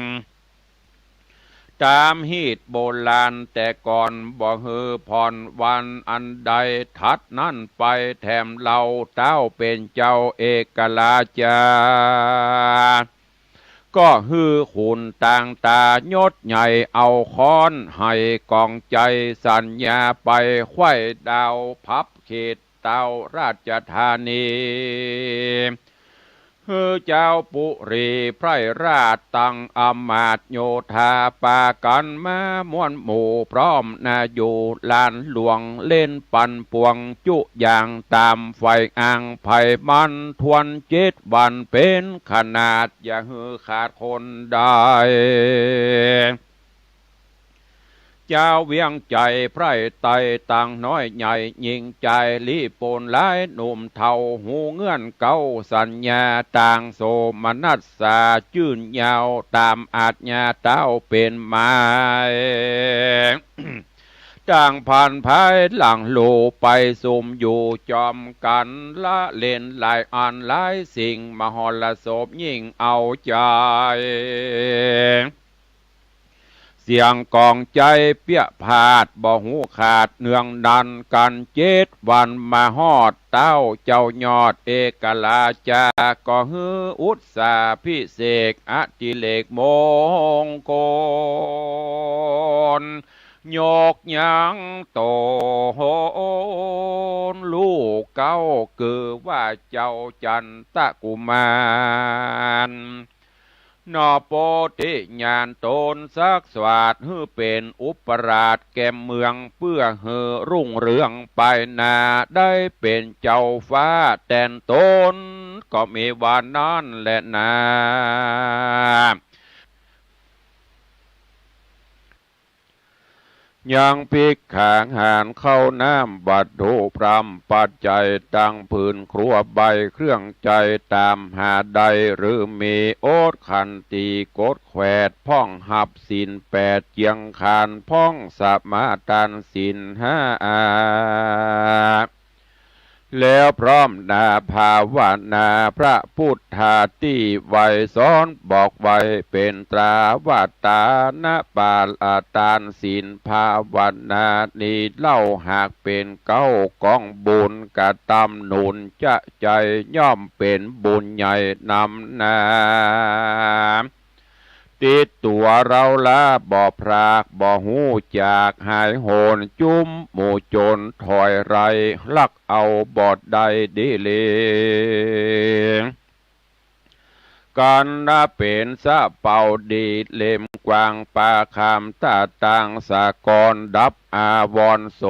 ต๋ามฮีตโบราณแต่ก่อน บ่หื้อผ่อนวันอันใด ถัดนั้นไปแถมเล่า เต้าเป๋นเจ้าเอกราชา ก็หื้อขุนต่างต๋ายศใหญ่ เอาค้อนไหกองใจ๋ สัญญาไปไขว้ดาว พับเขตเต้าราชธานี หื้อเจ้าปุรีไพร่ราช ตังอำมาตย์โยธา ปากั๋นมาม่วนหมู่ พร้อมนาอยู่หลานหลวง เล่นปันป่วงจุอย่าง ต๋ามใฝ่อ้างใผมัน ถ้วนเจ็ดวันเป๋นขนาด อย่าหื้อขาดคนใด เจ้าเวียงใจ๋ไพร่ไต้ ตังน้อยใหญ่ยิ่งใจ๋ ลี้ปนหลายหนุ่มเฒ่า ฮู้เงื่อนเก๊าสัญญา ต่างโสมนัสสาจื้นยาว ต๋ามอาจญาเต้าเป๋นหมาย ต่างผ่านภายหลังลูไป สุมอยู่จอมกั๋น ละเล่นหลายอันหลายสิ่ง มหรสพยิ่งเอาใจ๋ เสียงกองใจ๋เปี้ยพาด บ่ฮู้ขาดเนืองนัน กั๋นเจ็ดวันมาฮอด เต้าเจ้ายอดเอกราชา ก็หื้ออุตสาภิเษกอดิเรกมงคล ยกยังโตนลูกเก๊า คือว่าเจ้าจันตกุมาร หน่อโปธิญาณต๋นสักสวาส หื้อเป๋นอุปราชแก่เมือง เปื้อหื้อรุ่งเรืองไปหน้า ได้เป๋นเจ้าฟ้าแตนต๋น ก็มีว่านั้นแลนา ยังภิกขาหารข้าวน้ำวัตถุพร่ำปัจจัย ตังผืนครัวใบเครื่องใจ๊ ต๋ามหาได้หรือมี อดขันตีกดแขวด พ่องฮับศีลแปดเจียงคาน พ่องสมาตานศีลห้า แล้วพร้อมหน้าภาวนา พระพุทธาตี้ไว้สอนบอกไว้ เป๋นตราวัตตานะปาละตานศีลภาวนานี้เล่า หากเป๋นเก๊ากองบุญกระตำหนุนจะใจ๊ ย่อมเป๋นบุญใหญ่นำหน้า ติดตั๋วเร้าล้าบ่พราก บ่ฮู้จากหายโหน จุ้มหมู่โจรถอยไร ลักเอาบ่ได้ดีหลี กั๋นนาเป๋นสะเปาดีเล่มกว้าง ปาคามตาตางสะกอน ดับอาวรณ์โศ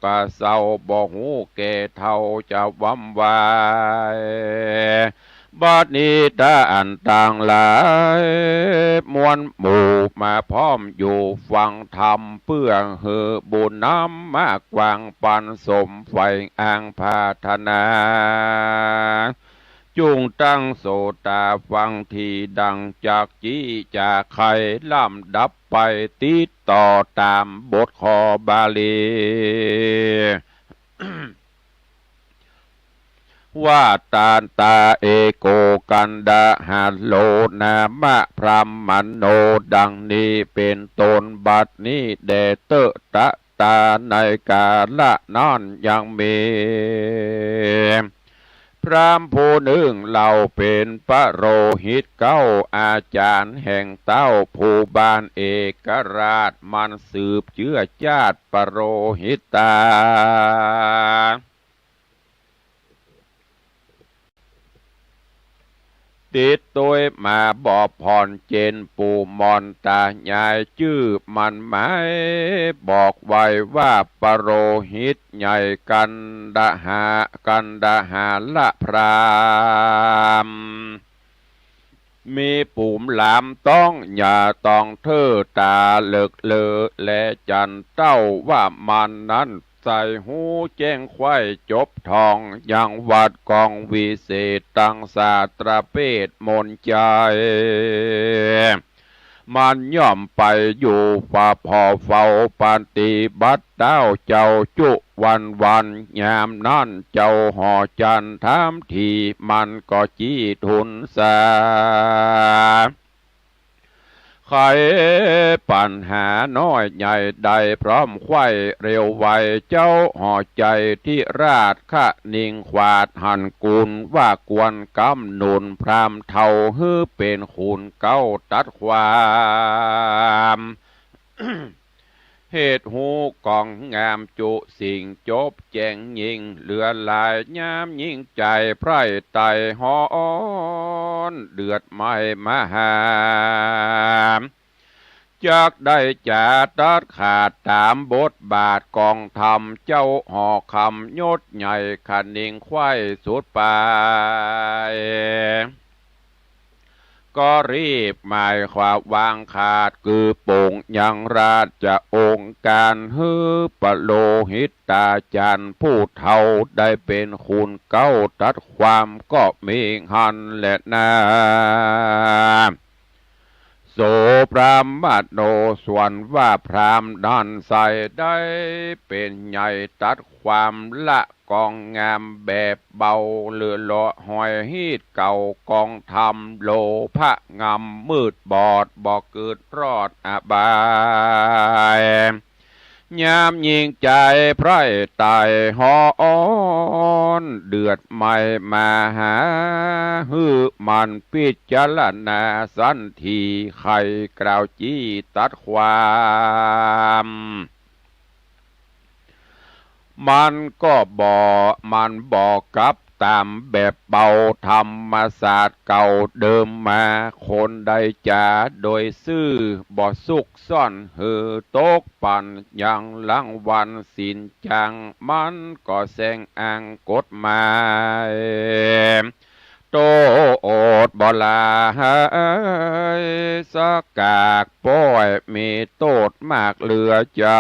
กเศร้า บ่ฮู้แก่เฒ่าจะวำวาย บัดนี้ต้านตังหลาย มวลหมู่มาพร้อมอยู่ฟังธรรม เปื้อหื้อบุญนำมากว้างปันสมใฝ่อ้างปรารถนา จุ่งตั้งโสตาฟังทีดังจักจี้จากไข ลำดับไปติดต่อต๋ามบทคอบาลี ว่าตาตาเอโกกันดาหะโล นามะพรหมโณ ดังนี้เป๋นต้น บัดนี้แด่เต๊อะ ตะ ตา ในกาละนั้นยังมี พราหมณ์ผู้นึ่งเล่าเป๋นปโรหิตเก๊า อาจ๋ารย์แห่งเต้าผู้บ้านเอกราช มันสืบเจื้อจาติปโรหิตา ติดตวยมาบ่ผ่อนเจน ปู่หม่อนตายายจื้อมันหมาย บอกไว้ว่าปโรหิตใหญ่กันดหา กันดหาละพราหมณ์ มีปูมหลามต้องหญ้าต้องเท้อ ต๋าเหลิกเลอแลจั๋นเต้า ว่ามันนั้นใส่ฮูแจ้งไขว้จบทอง ยังวัดกองวิเศษ ตังสาตราเปตมนต์ใจ๋ มันย่อมไปอยู่ฝ่าผ่อเฝ้าปฏิบัติเต้าเจ้าจุวันวัน ยามนั้นเจ้าหอจันทร์ถามที มันก็จี้ทูลสา ไขปัญหาน้อยใหญ่ได้พร้อมไขว้เร็วไว เจ้าหอใจ๋ธิราชคะนิงขวาดหันกุล ว่าควรกำหนุนพราหมณ์เฒ่า หื้อเป๋นขุนเก๊าตัดความ เหตุฮูกองงามจุสิ่งจบแจ้งยิ่ง เหลือหลายยามยิ่งใจ๋ไพร่ไต่ฮ้อน เดือดไหม้มหา จักได้จ๋าตัดขาดต๋ามบทบาทกองธรรม เจ้าหอคำยศใหญ่คะนิงไขว้สุดปาย ก็รีบหมายความวางขาด คือปงยังราชองค์การ หื้อปโรหิตาจ๋ารย์ผู้เฒ่า ได้เป๋นขุนเก๊าตัดความก็มีหั้นแลนา โสพราหมโณ ส่วนว่าพราหมณ์นั้นใส่ได้เป๋นใหญ่ตัดความละ กองงามแบบเบา เหลือเลาะหอยฮีตเก่ากองธรรม โลภะงำมืดบอด บ่เกิดรอดอบาย ยามยิ่งใจ๋ไพร่ไต่ฮ้อน เดือดไหม้มหา หื้อมันพิจารณาสันที ใค่กล่าวจี้ตัดความ มันก็บ่ มันบ่กลับต๋ามแบบเบา ธรรมศาสตร์เก่าเดิมมา คนใดจ๋าโดยซื่อ บ่ซุกซ่อนหื้อตกปั๋น ยังรางวัลสินจ๋าง มันก็แสงอ้างกฎหมาย โต้ษบ่หลาย สักกากป้อย มีโต้ษมากเหลือใจ๋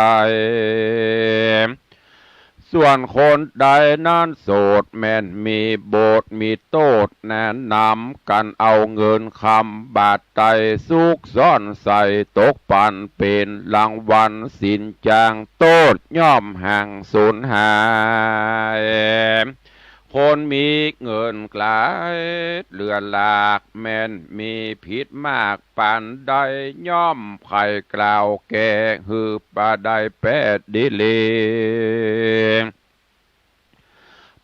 ส่วนคนใดนั้นโสด แม่นมีโบสถ์มีโต้ษ แนะนำกั๋นเอาเงินคำบาทไต้ ซุกซ่อนใส่ตกปั๋น เป๋นรางวัลสินจ๋าง โต้ษย่อมห่างสูญหาย คนมีเงินหลายเหลือหลาก แม่นมีผิดมากปานใด ย่อมไขกล่าวแก้ หื้อบ่ได้แป๊ดีหลี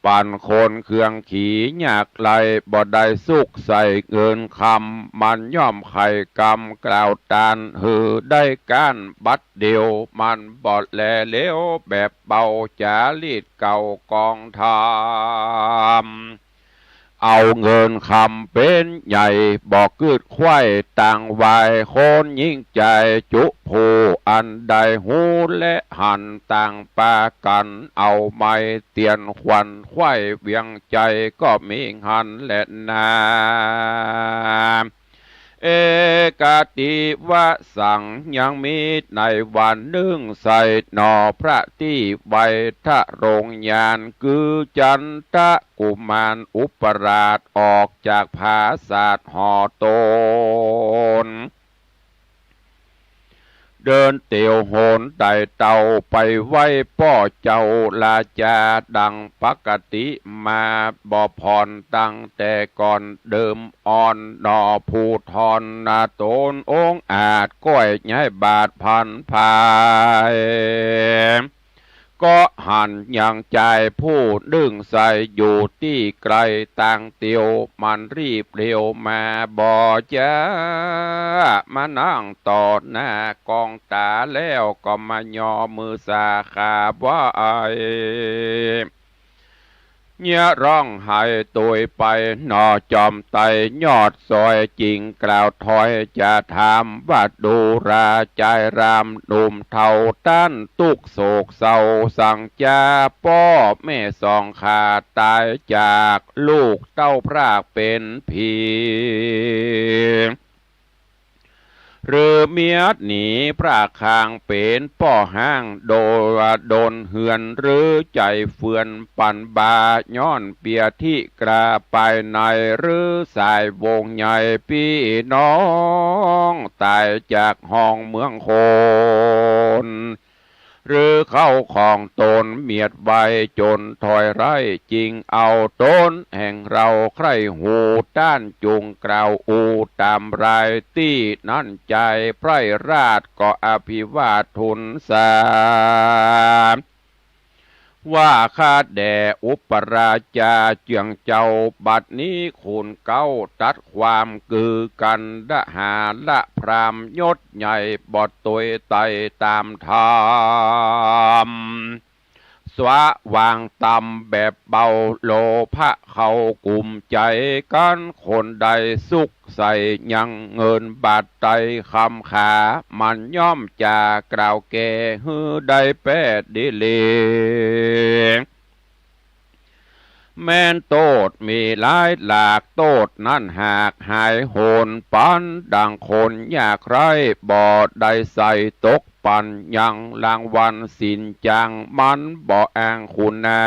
ปั๋นคนเคืองขี้ยากไร้ บ่ได้ซุกใส่เงินคำ มันย่อมไขกำกล่าวตาน หื้อได้ก้านบัดเดียว มันบ่แลเหลวแบบเบา จ๋ารีตเก่ากองธรรม เอาเงินคำเป๋นใหญ่ บ่กึ๊ดไขว้ต่างวาย คนยิ่งใจ๋จุผู้อันได้ฮู้และหัน ต่างปากั๋นเอาไม้เตียนขวัญ ไขว้เวียงใจ๋ก็มีหั้นแลนา เอกติวสัง ยังมีในวันนึ่งใส่หนอ พระตี้ไวทะรงญาณ คือจันทะกุมารอุปราช ออกจากผาสาทหอตน เดินเตียวโหนไต่เต้าไปไหว้ป้อเจ้าราจาดังปกติมา บ่ผ่อนตั้งแต่ก่อนเดิมอ่อน หนอผู้ทอนนาต๋นองอาจ ก้อยย้ายบาทผันผาย ก็หันยังจายผู้นึ่งใสอยู่ตี้ไกลตางเตียว มันรีบเร็วมาบ่จ๊า มานั่งต่อหน้ากองต๋าแล้วก็มายอมือสาขาไหว้ เยียะร้องไห้โตยไปหนอจอมไตรยอดสอย จึงกล่าวถอยจะถามว่า ดูราจายรามหนุ่มเฒ่าต้านตุ๊กข์โศกเศร้าสังจ๊า ป้อแม่สองข้าต๋ายจาก ลูกเต้าพรากเป๋นผี หรือเมียหนีพรากห่างเป๋นป้อฮ้าง โดดดนเฮือนหรือใจ๋เฟือนปันบา ย้อนเปียธิกราภายใน หรือสายวงใหญ่ปี้น้องต๋ายจากห้องเมืองคน หรือเข้าของต๋นเมียดไวจ๋นถอยไร้ จึงเอาต๋นแห่งเฮาใคร่ฮู้ ต้านจุ่งกล่าวอู้ต๋ามรายตี้นั้นจาย ไพร่ราชก็อภิวาททูลสา ว่าข้าแด่อุปราชาเจื้องเจ้า บัดนี้ขุนเก๊าตรัสความ คือกันดหาละพราหมณ์ยศใหญ่ บ่ตวยไต่ต๋ามธรรม สว่างต่ำแบบเบา โลภะเข้ากุมใจ๋กั๋น คนใดสุขใส่ยังเงินบาทไตรคำขา มันย่อมจะกล่าวแก้หื้อได้แป๊ดีหลี แม้นโต้ษมีหลายหลาก โต้ษนั้นหากหายโหน ปั๋นดั่งคนยากไร้ บ่ได้ใส่ตกปั๋น ยังรางวัลสินจาง มันบ่อ้างคุณนา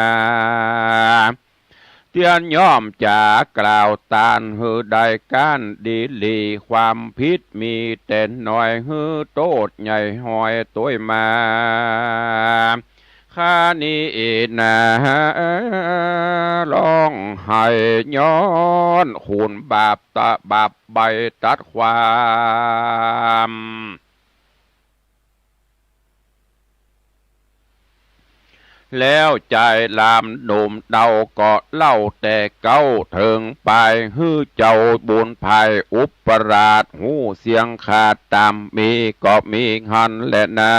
เตี้ยนย่อมจะกล่าวต้านหื้อได้ก้านดีหลี ความผิดมีแต่น้อย หื้อโต้ษใหญ่ห้อยตวยมา ข้านี้นา ร้องไห้ย้อนขุนบาปตะ บาปใบตัดความ แล้วจายรามหนุ่มเฒ่าก็เล่าแต่เก๊าเถิงปาย หื้อเจ้าบุญภายอุปราชฮู้เสี้ยงขาดต๋าม มีก็มีหั้นแลนา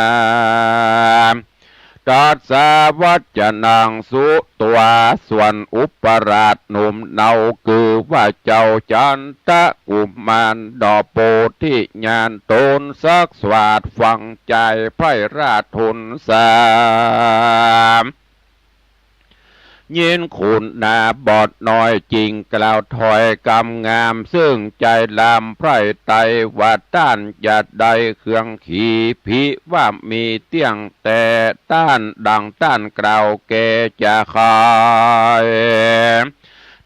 ตัสสะวัจจนังสุตวา ส่วนอุปราชหนุ่มเฒ่า คือว่าเจ้าจันทกุมาร ดอกโพธิญาณต๋นสักสวาดฟังจายไพร่ราชทูลสา ยินขุนนาบอดน้อยจึงกล่าวถ้อยกำงาม ซึ่งจายรามไพร่ไตร่ว่า ต้านจะได้เครื่องขี ผิว่ามีเตี้ยงแต่ ต้านดังต้านกล่าวแก่จะขาย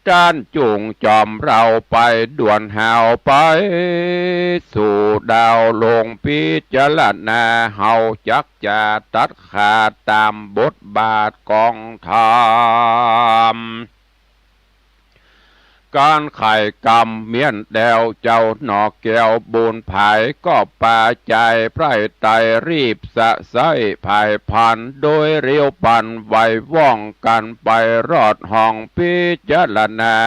ต้านจุ่งจอมเฮาไปด่วนหาวไป สู่ดาวลงพิจารณา เฮาจักจะตัดขาดต๋ามบทบาทของธรรม ก๋านไขกรรมเมี้ยนแดว เจ้าหน่อแก้วบุญภายก็ปาจายไพร่ไตร่ รีบสะใส้ผายพลัน โดยเร็วปลันไวว่องกั๋นไป รอดห้องพิจารณา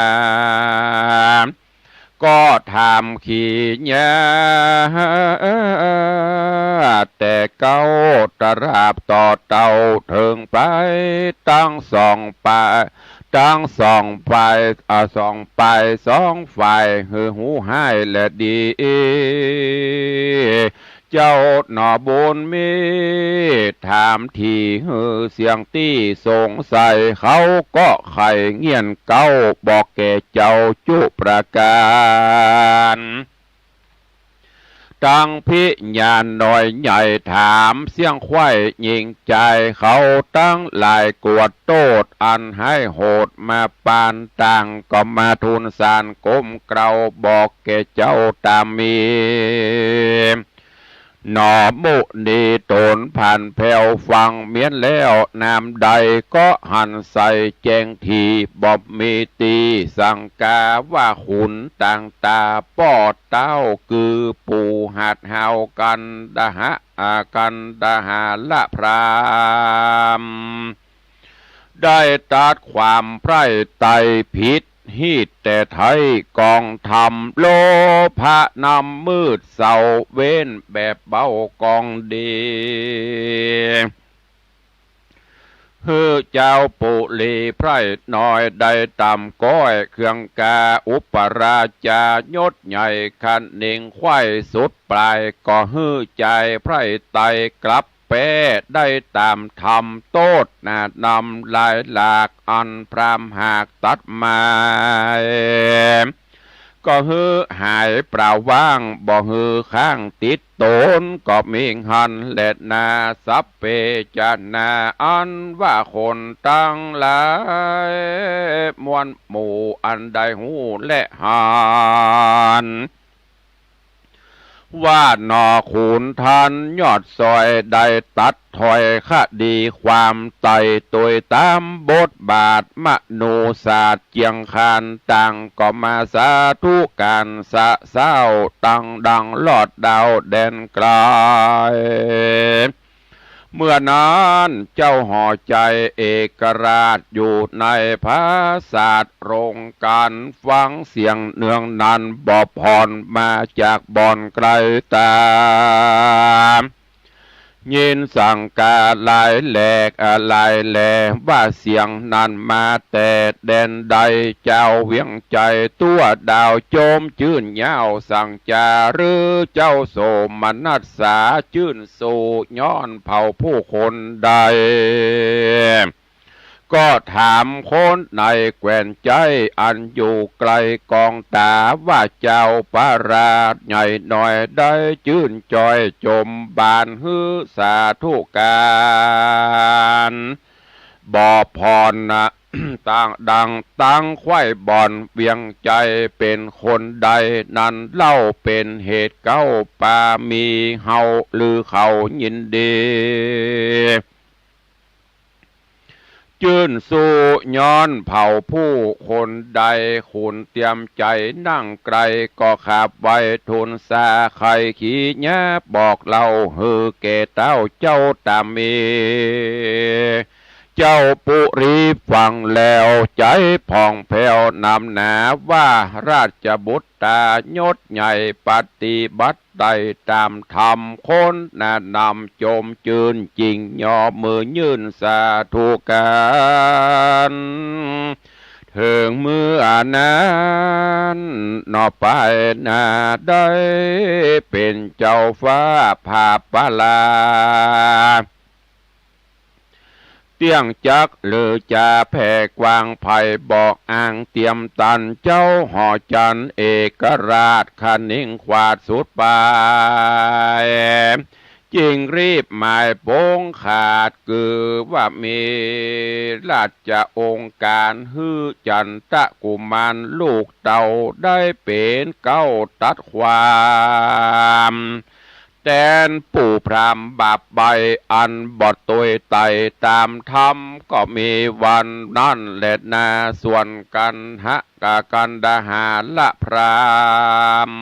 ก็ถามขีญา แต่เก๊าตราบต่อเต้า เถิงไปตังสองปาย ตังสองฝ่าย อ่า สองปายสองฝ่าย หื้อฮู้ฮ้ายและดี เจ้าหน่อบุญมี ถามถี่หื้อเสี้ยงตี้สงสัย เขาก็ไขเงี้ยนเก๊า บอกแก่เจ้าจุประก๋าน ตังพิญาณน้อยใหญ่ถามเสี้ยงใคว่หญิงจาย เขาตังหลายกวดโต้ษอันฮ้ายโหดมาปาน ต่างก็มาทูลสารก้มเกล้า บอกแก่เจ้าต๋ามมี ต หนอมุนีต๋นผ่านแผวฟังเมี้ยนแล้ว นามใดก็หันใสแจ้งถี่ บ่มีตี้สังกาว่าขุน ต่างต๋าป้อเต้า คือปู่หาดฮาวกันดาหะ อา กันดาหาละพราหมณ์ ได้ตรัสความใคร่ใต้ผิด ฮีดแต่ไท้กองธรรม โลภะนำมืดเสาเว้น แบบเบากองดี หื้อเจ้าปุรีไพร่น้อย ได้ต๋ามก้อยเครื่องกา อุปราชายศใหญ่ คะเนงใคว่สุดปลาย ก็หื้อจ่ายไพร่ไต้กลับ แป๊ได้ต๋ามธรรม โต้ษหน้านำหลายหลาก อันพราหมณ์หากตรัสหมาย ก็หื้อหายเปล่าว่าง บ่หื้อข้างติดต๋น ก็มีหั้นแลนา สัพเพจนา อันว่าคนตังหลายมวลหมู่ อันได้ฮู้และหัน ว่าหนอขุนท่านยอดซอย ได้ตรัสถ้อยคดีความ ไต่ตวยต๋ามบทบาทมโนศาสตร์ เจียงคานต่างก็มาสาธุก๋านสะเซ้า ตังดังลอดดาวแดนไก๋ เมื่อนั้นเจ้าหอใจ๋เอกราช อยู่ในผาสาทโรงก๋าน ฟังเสียงเนืองนัน บ่ผ่อนมาจากบ่อนไก๋ต๋า ยินสังกาหลายแหลกหลายแหล่ ว่าเสียงนั้นมาแต่แดนใด เจ้าเวียงใจ๋ตั๋วดาว จมจื้นยาวสังจ๋า หรือเจ้าโสมนัสสา จื้น สู้ย้อนเผ่าผู้คนใด ก็ถามคนในแคว่นใจ๊ อันอยู่ไก๋กองต๋า ว่าเจ้าพระราชใหญ่น้อย ได้จื้นจ้อยจมบาน หื้อสาธุก๋าน บ่ผ่อนนะ ตังดังตังใคว่บ่อน เวียงใจ๋เป๋นคนใด นั้นเล่าเป๋นเหตุเก๊าปามี เฮาลือเขายินดี จื้น สู้ย้อนเผ่าผู้คนใด ขุนเตียมใจ๋นั่งไก๋ ก็ขาบไหว้ทูลสา ใค่ขีหยาบอกเล่า หื้อแก่เต้าเจ้าต๋ามี เจ้าปุรีฟังแล้ว ใจ๋ผ่องแผ้วนำหนา ว่าราชบุตรต๋ายศใหญ่ ปฏิบัติ ไต่ต๋ามธรรม คนหน้านำจมจื้นจิ่ง ยอมือยื่นสาธุก๋าน เถิงเมื่อนั้นหนอไปหน้า ได้เป๋นเจ้าฟ้าผาปาลา เตี้ยงจักลือจาแผ่กว้าง ใผบ่อ้างเตียมตัน เจ้าหอจันทร์เอกราช คะเนงขวาดสุดปาย จึงรีบหมายปงขาด คือว่ามีราชองค์ก๋าน หื้อจันทกุมารลูกเต้า ได้เป๋นเก๊าตรัสความ แตนปู่พราหมณ์บาปใบ้ อันบ่ตวยไต่ต๋ามธรรม ก็มีวันนั้นแลนา ส่วนกันหะกะกันดาหาละพราหมณ์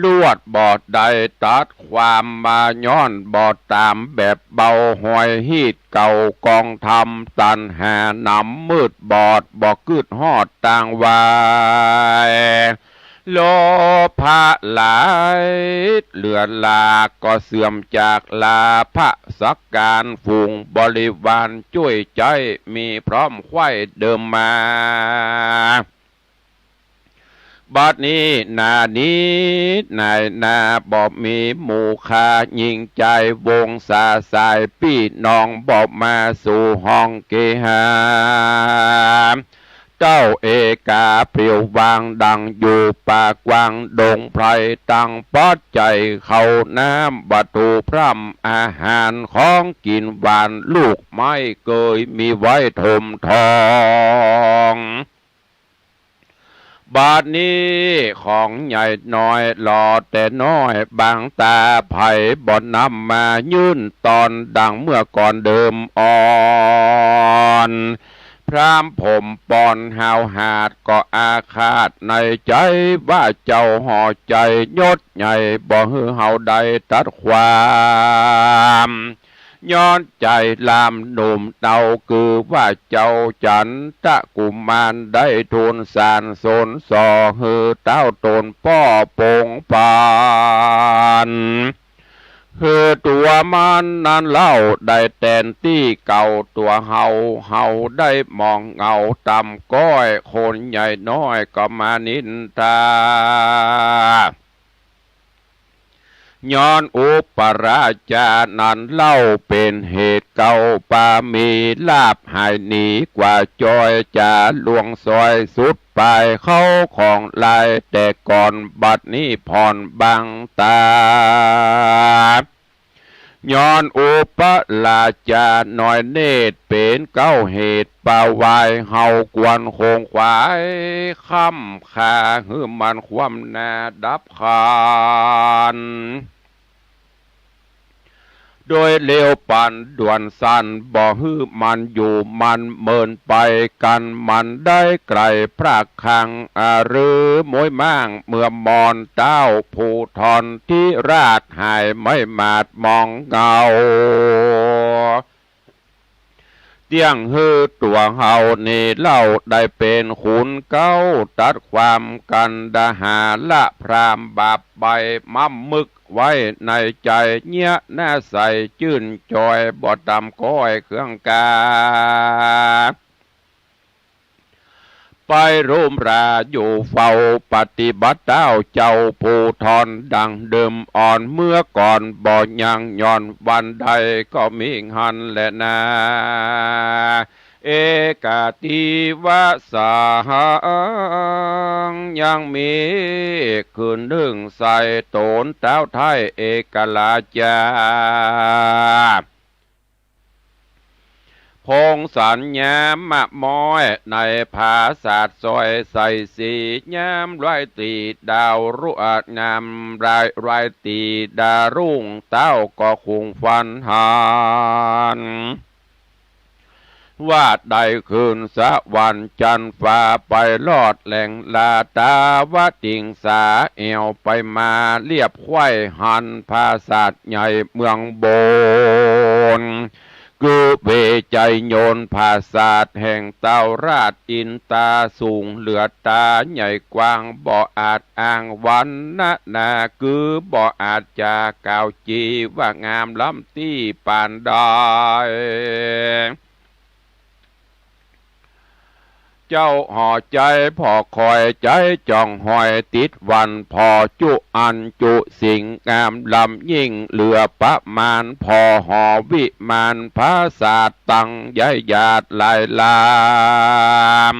ลวดบ่ได้ตรัสความมา ย้อนบ่ต๋ามแบบเบา หอยฮีดเก่ากองธรรม ตัณหานำมืดบอด บ่กึ๊ดฮอดตางวาย โลภะหลายเหลือหลาก ก็เสื่อมจากลาภะสักก๋าน ฝูงบริวารจ้วยใจ๊ มีพร้อมใคว่เดิมมา บัดนี้นานี้นายนาบ่มีหมู่ข้า หญิงจายวงศาสายปี้น้อง บ่มาสู่ห้องเกหา เต้าเอกาปลิววาง ดังอยู่ป่ากว้างดงไพร ตังปัจจัยข้าวน้ำวัตถุพร่ำ อาหารของกิ๋นหวาน ลูกไม้เกยมีไว้ถมท้อง บัดนี้ของใหญ่น้อยหล่อแต่น้อยบางตา ใผบ่นำมายื่นตอนดังเมื่อก่อนเดิมอ่อน พราหมณ์ผมปอนหาวหาดก็อาฆาตในใจ๋ว่าเจ้าห่อใจ๋ยศใหญ่บ่หื้อเฮาได้ตัดความ ย้อนใจ๋หลามหนุ่มเนาคือว่าเจ้าจันทกุมารได้ทูลสารสนส่อหื้อเต้าต๋นป้อปงปาน หื้อตั๋วมันนั้นเล่าได้แตนตี้เก่าตั๋วเฮา เฮาได้มองเหงาต่ำก้อย คนใหญ่น้อยก็มานินทา ย้อนอุปราชานั้นเล่าเป๋นเหตุเก่า ปามีลาภหายหนีกว่าจอย จ๋าลวงซอยสุดปาย เข้าของลายแต่ก่อน บัดนี้ผ่อนบางตา ย้อนอุปราชาน้อยเนตรเป๋นเก๊าเหตุ ปาวายเฮาควรคงขวาย ค้ำคาหื้อมันคว่ำหน้าดับคาน โดยเร็วปานด่วนสั้น บ่หื้อมันอยู่มันเมินไป กันมันได้ไกลพรากครั้ง อะหรือม้วยม่างเมือมอน เต้าผู้ทอนทิราชหายไม่หมาดมองเหงา เตี้ยงหื้อตั๋วเฮานี้เล่าได้เป๋นขุนเก๊า ตัดความกันดหาละพราหมณ์บาปใบ้ ม้ำมึกไว้ในใจ๋ เยียะหน้าใสจื้นจอย บ่ต่ำก้อยเครื่องกา ไปรุ่มราอยู่เฝ้าปฏิบัติเต้าเจ้าผู้ทอนดังเดิมอ่อน เมื่อก่อนบ่ยังย้อนวันใดก็มีหั้นแลนา เอกาทิวาสัง ยังมีคืนนึ่งใส่ต๋นเต้าไท้เอกราชา พงสัญญามะม้อยในผาสาทซอยใส่สี ยามร้อยตีดาวรุ่ง อ่า ยามร้อย ร้อยตีดาวรุ่ง เต้าก็คุงฝันหัน ว่าได้ขึ้นสวรรค์จันทร์ฟ้าไปลอดแหล่งลา ตาวติงสาแอ่วไปมาเลียบไขว้หัน ผาสาทใหญ่เมืองบน คือเวไชยนนท์ ผาสาทแห่งเต้าราชอินตา สูงเหลือต๋าใหญ่กว้างบ่อาจอ้างวรรณนา คือบ่อาจจะกล่าวจี๋ว่างามล้ำตี้ปานใด เจ้าห่อใจ๋ผ่อคอย ใจ๋จ่องหอยติดวัน ผ่อจุอันจุสิ่งงามล้ำยิ่งเหลือประมาณ ผ่อหอวิมานผาสาทตังใหญ่หยาดหลายลาม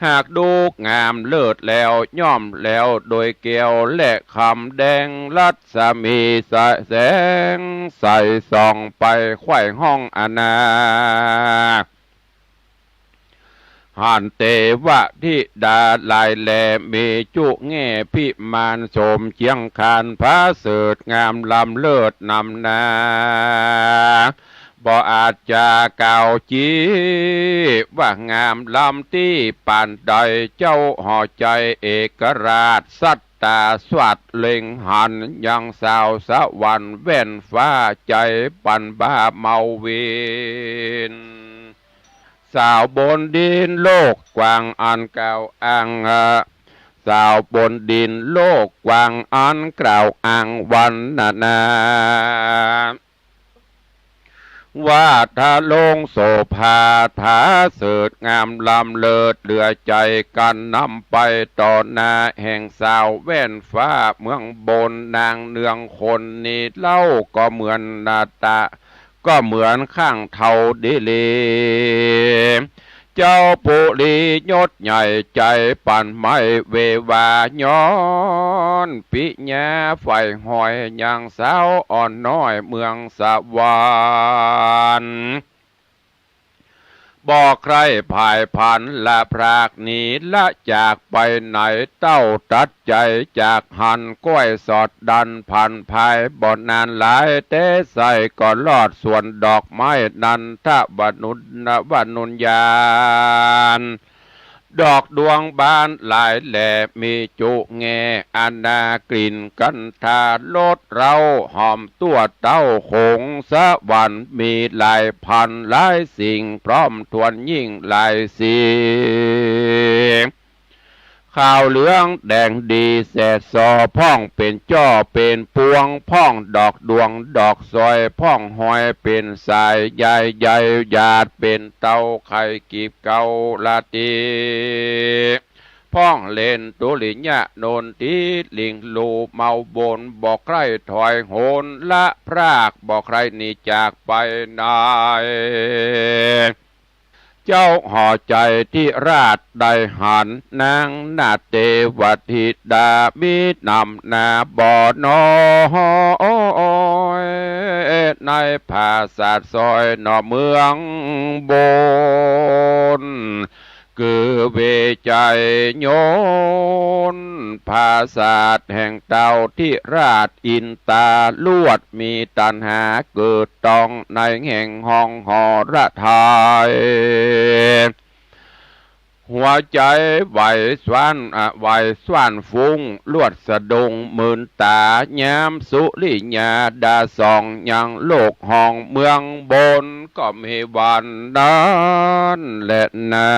หากดูงามเลิศแล้วย่อมแล้วโดยแก้วและคำแดง รัศมีสะแสงใสส่องไปไขว้ห้องอนา หันเตวะธิดาหลายแล มีจุแง่พิมานโสมเจียงคาน ผาเสริฐงามล้ำเลิศนำหน้า บ่อาจจะกล่าวจี๋ว่างามล้ำตี้ปานใด เจ้าห่อใจ๋เอกราชสัตตาสวัสดิ์เล็งหัน ยังสาวสวรรค์แว่นฟ้าใจ๋ปันบ้าเมาวิน สาวบนดินโลกกว้างอันกล่าวอ้าง สาวบนดินโลกกว้างอันกล่าวอ้างวรรณนา ว่าทะลงโสภาผาเสริฐงามล้ำเลิศเหลือใจ๋ กันนำไปต่อหน้าแห่งสาวแว่นฟ้าเมืองบน นางเนืองคนนี้เล่าก็เหมือนนาตะ ก็เหมือนข้างเทาดีหลี เจ้าปุรียศใหญ่ใจ๋ปันไม่เววา ย้อนปิญญาใฝ่หอยยังสาวอ่อนน้อยเมืองสวรรค์ บ่ใคร่ผายผันละพรากหนีละจากไปไหน เต้าตัดใจ๋จากหัน ก้อยสอดดันผันผาย บ่นานหลาย แต่ใส่ก็รอดสวนดอกไม้ นันทวนุน วนุญญาณ ดอกดวงบานหลายแหล่ มีจุแง อานากลิ่นกันธารส เร้าหอม ตั้วเต้าโขงสวรรค์ มีหลายพันหลายสิ่ง พร้อมถ้วนยิ่งหลายสิ่ง ขาวเหลืองแดงดีแสดส่อ พ่องเป๋นจ้อเป๋นปวง พ่องดอกดวงดอกซอย พ่องหอยเป๋นสาย ใยใยหยาดเป๋นเตา ไข่กีบเกาละตี พ่องเล่นตุริยะนนทิ ลิ่งลู่เมาบน บ่ใคร่ถอยหนละพราก บ่ใคร่หนีจากไปไหน เจ้าหอใจ๋ธิราชได้หัน นางนาเตวธิดา มีนำหน้าบ่น้อย ในผาสาทซอยหนอเมืองบน คือเวไชยนต์ ผาสาทแห่งเต้าธิราชอินตาลวด มีตัณหาเกิดต้องในแห่งห้องหอระไทย หัวใจ๋ไหวสว่าน อ่ะ ไหวสว่านฟุ้ง ลวดสะดุ้งมื่นตา ยามสุริยาดาส่อง ยังโลกห้องเมืองบน ก็มีวันนั้นแลนา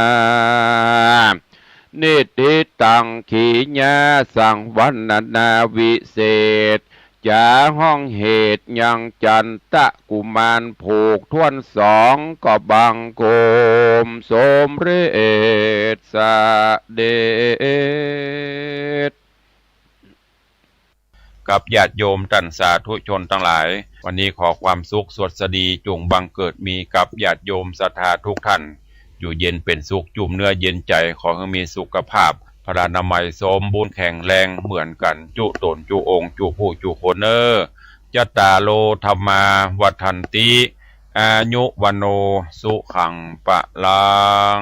นิทธิตังขีญา สังวรรณนาวิเศษ จ๋าห้องเหตุยังจันตะกุมารผูกถ้วนสอง ก็บังคมสมเร็จเสด็จ กับญาติโยมต้านสาธุชนตังหลาย วันนี้ขอความสุขสวัสดีจงบังเกิดมีกับญาติโยมศรัทธาทุกท่าน อยู่เย็นเป๋นสุข จุ่มเนื้อเย็นใจ๋ ขอหื้อมีสุขภาพพลานามัยสมบูรณ์แข็งแรงเหมือนกั๋นจุ๊ต๋นจุ๊องค์จุ๊ผู้จุ๊คนเน่อ จัตตาโร ธัมมา วัฑฒันติ อายุ วัณโณ สุขัง พลัง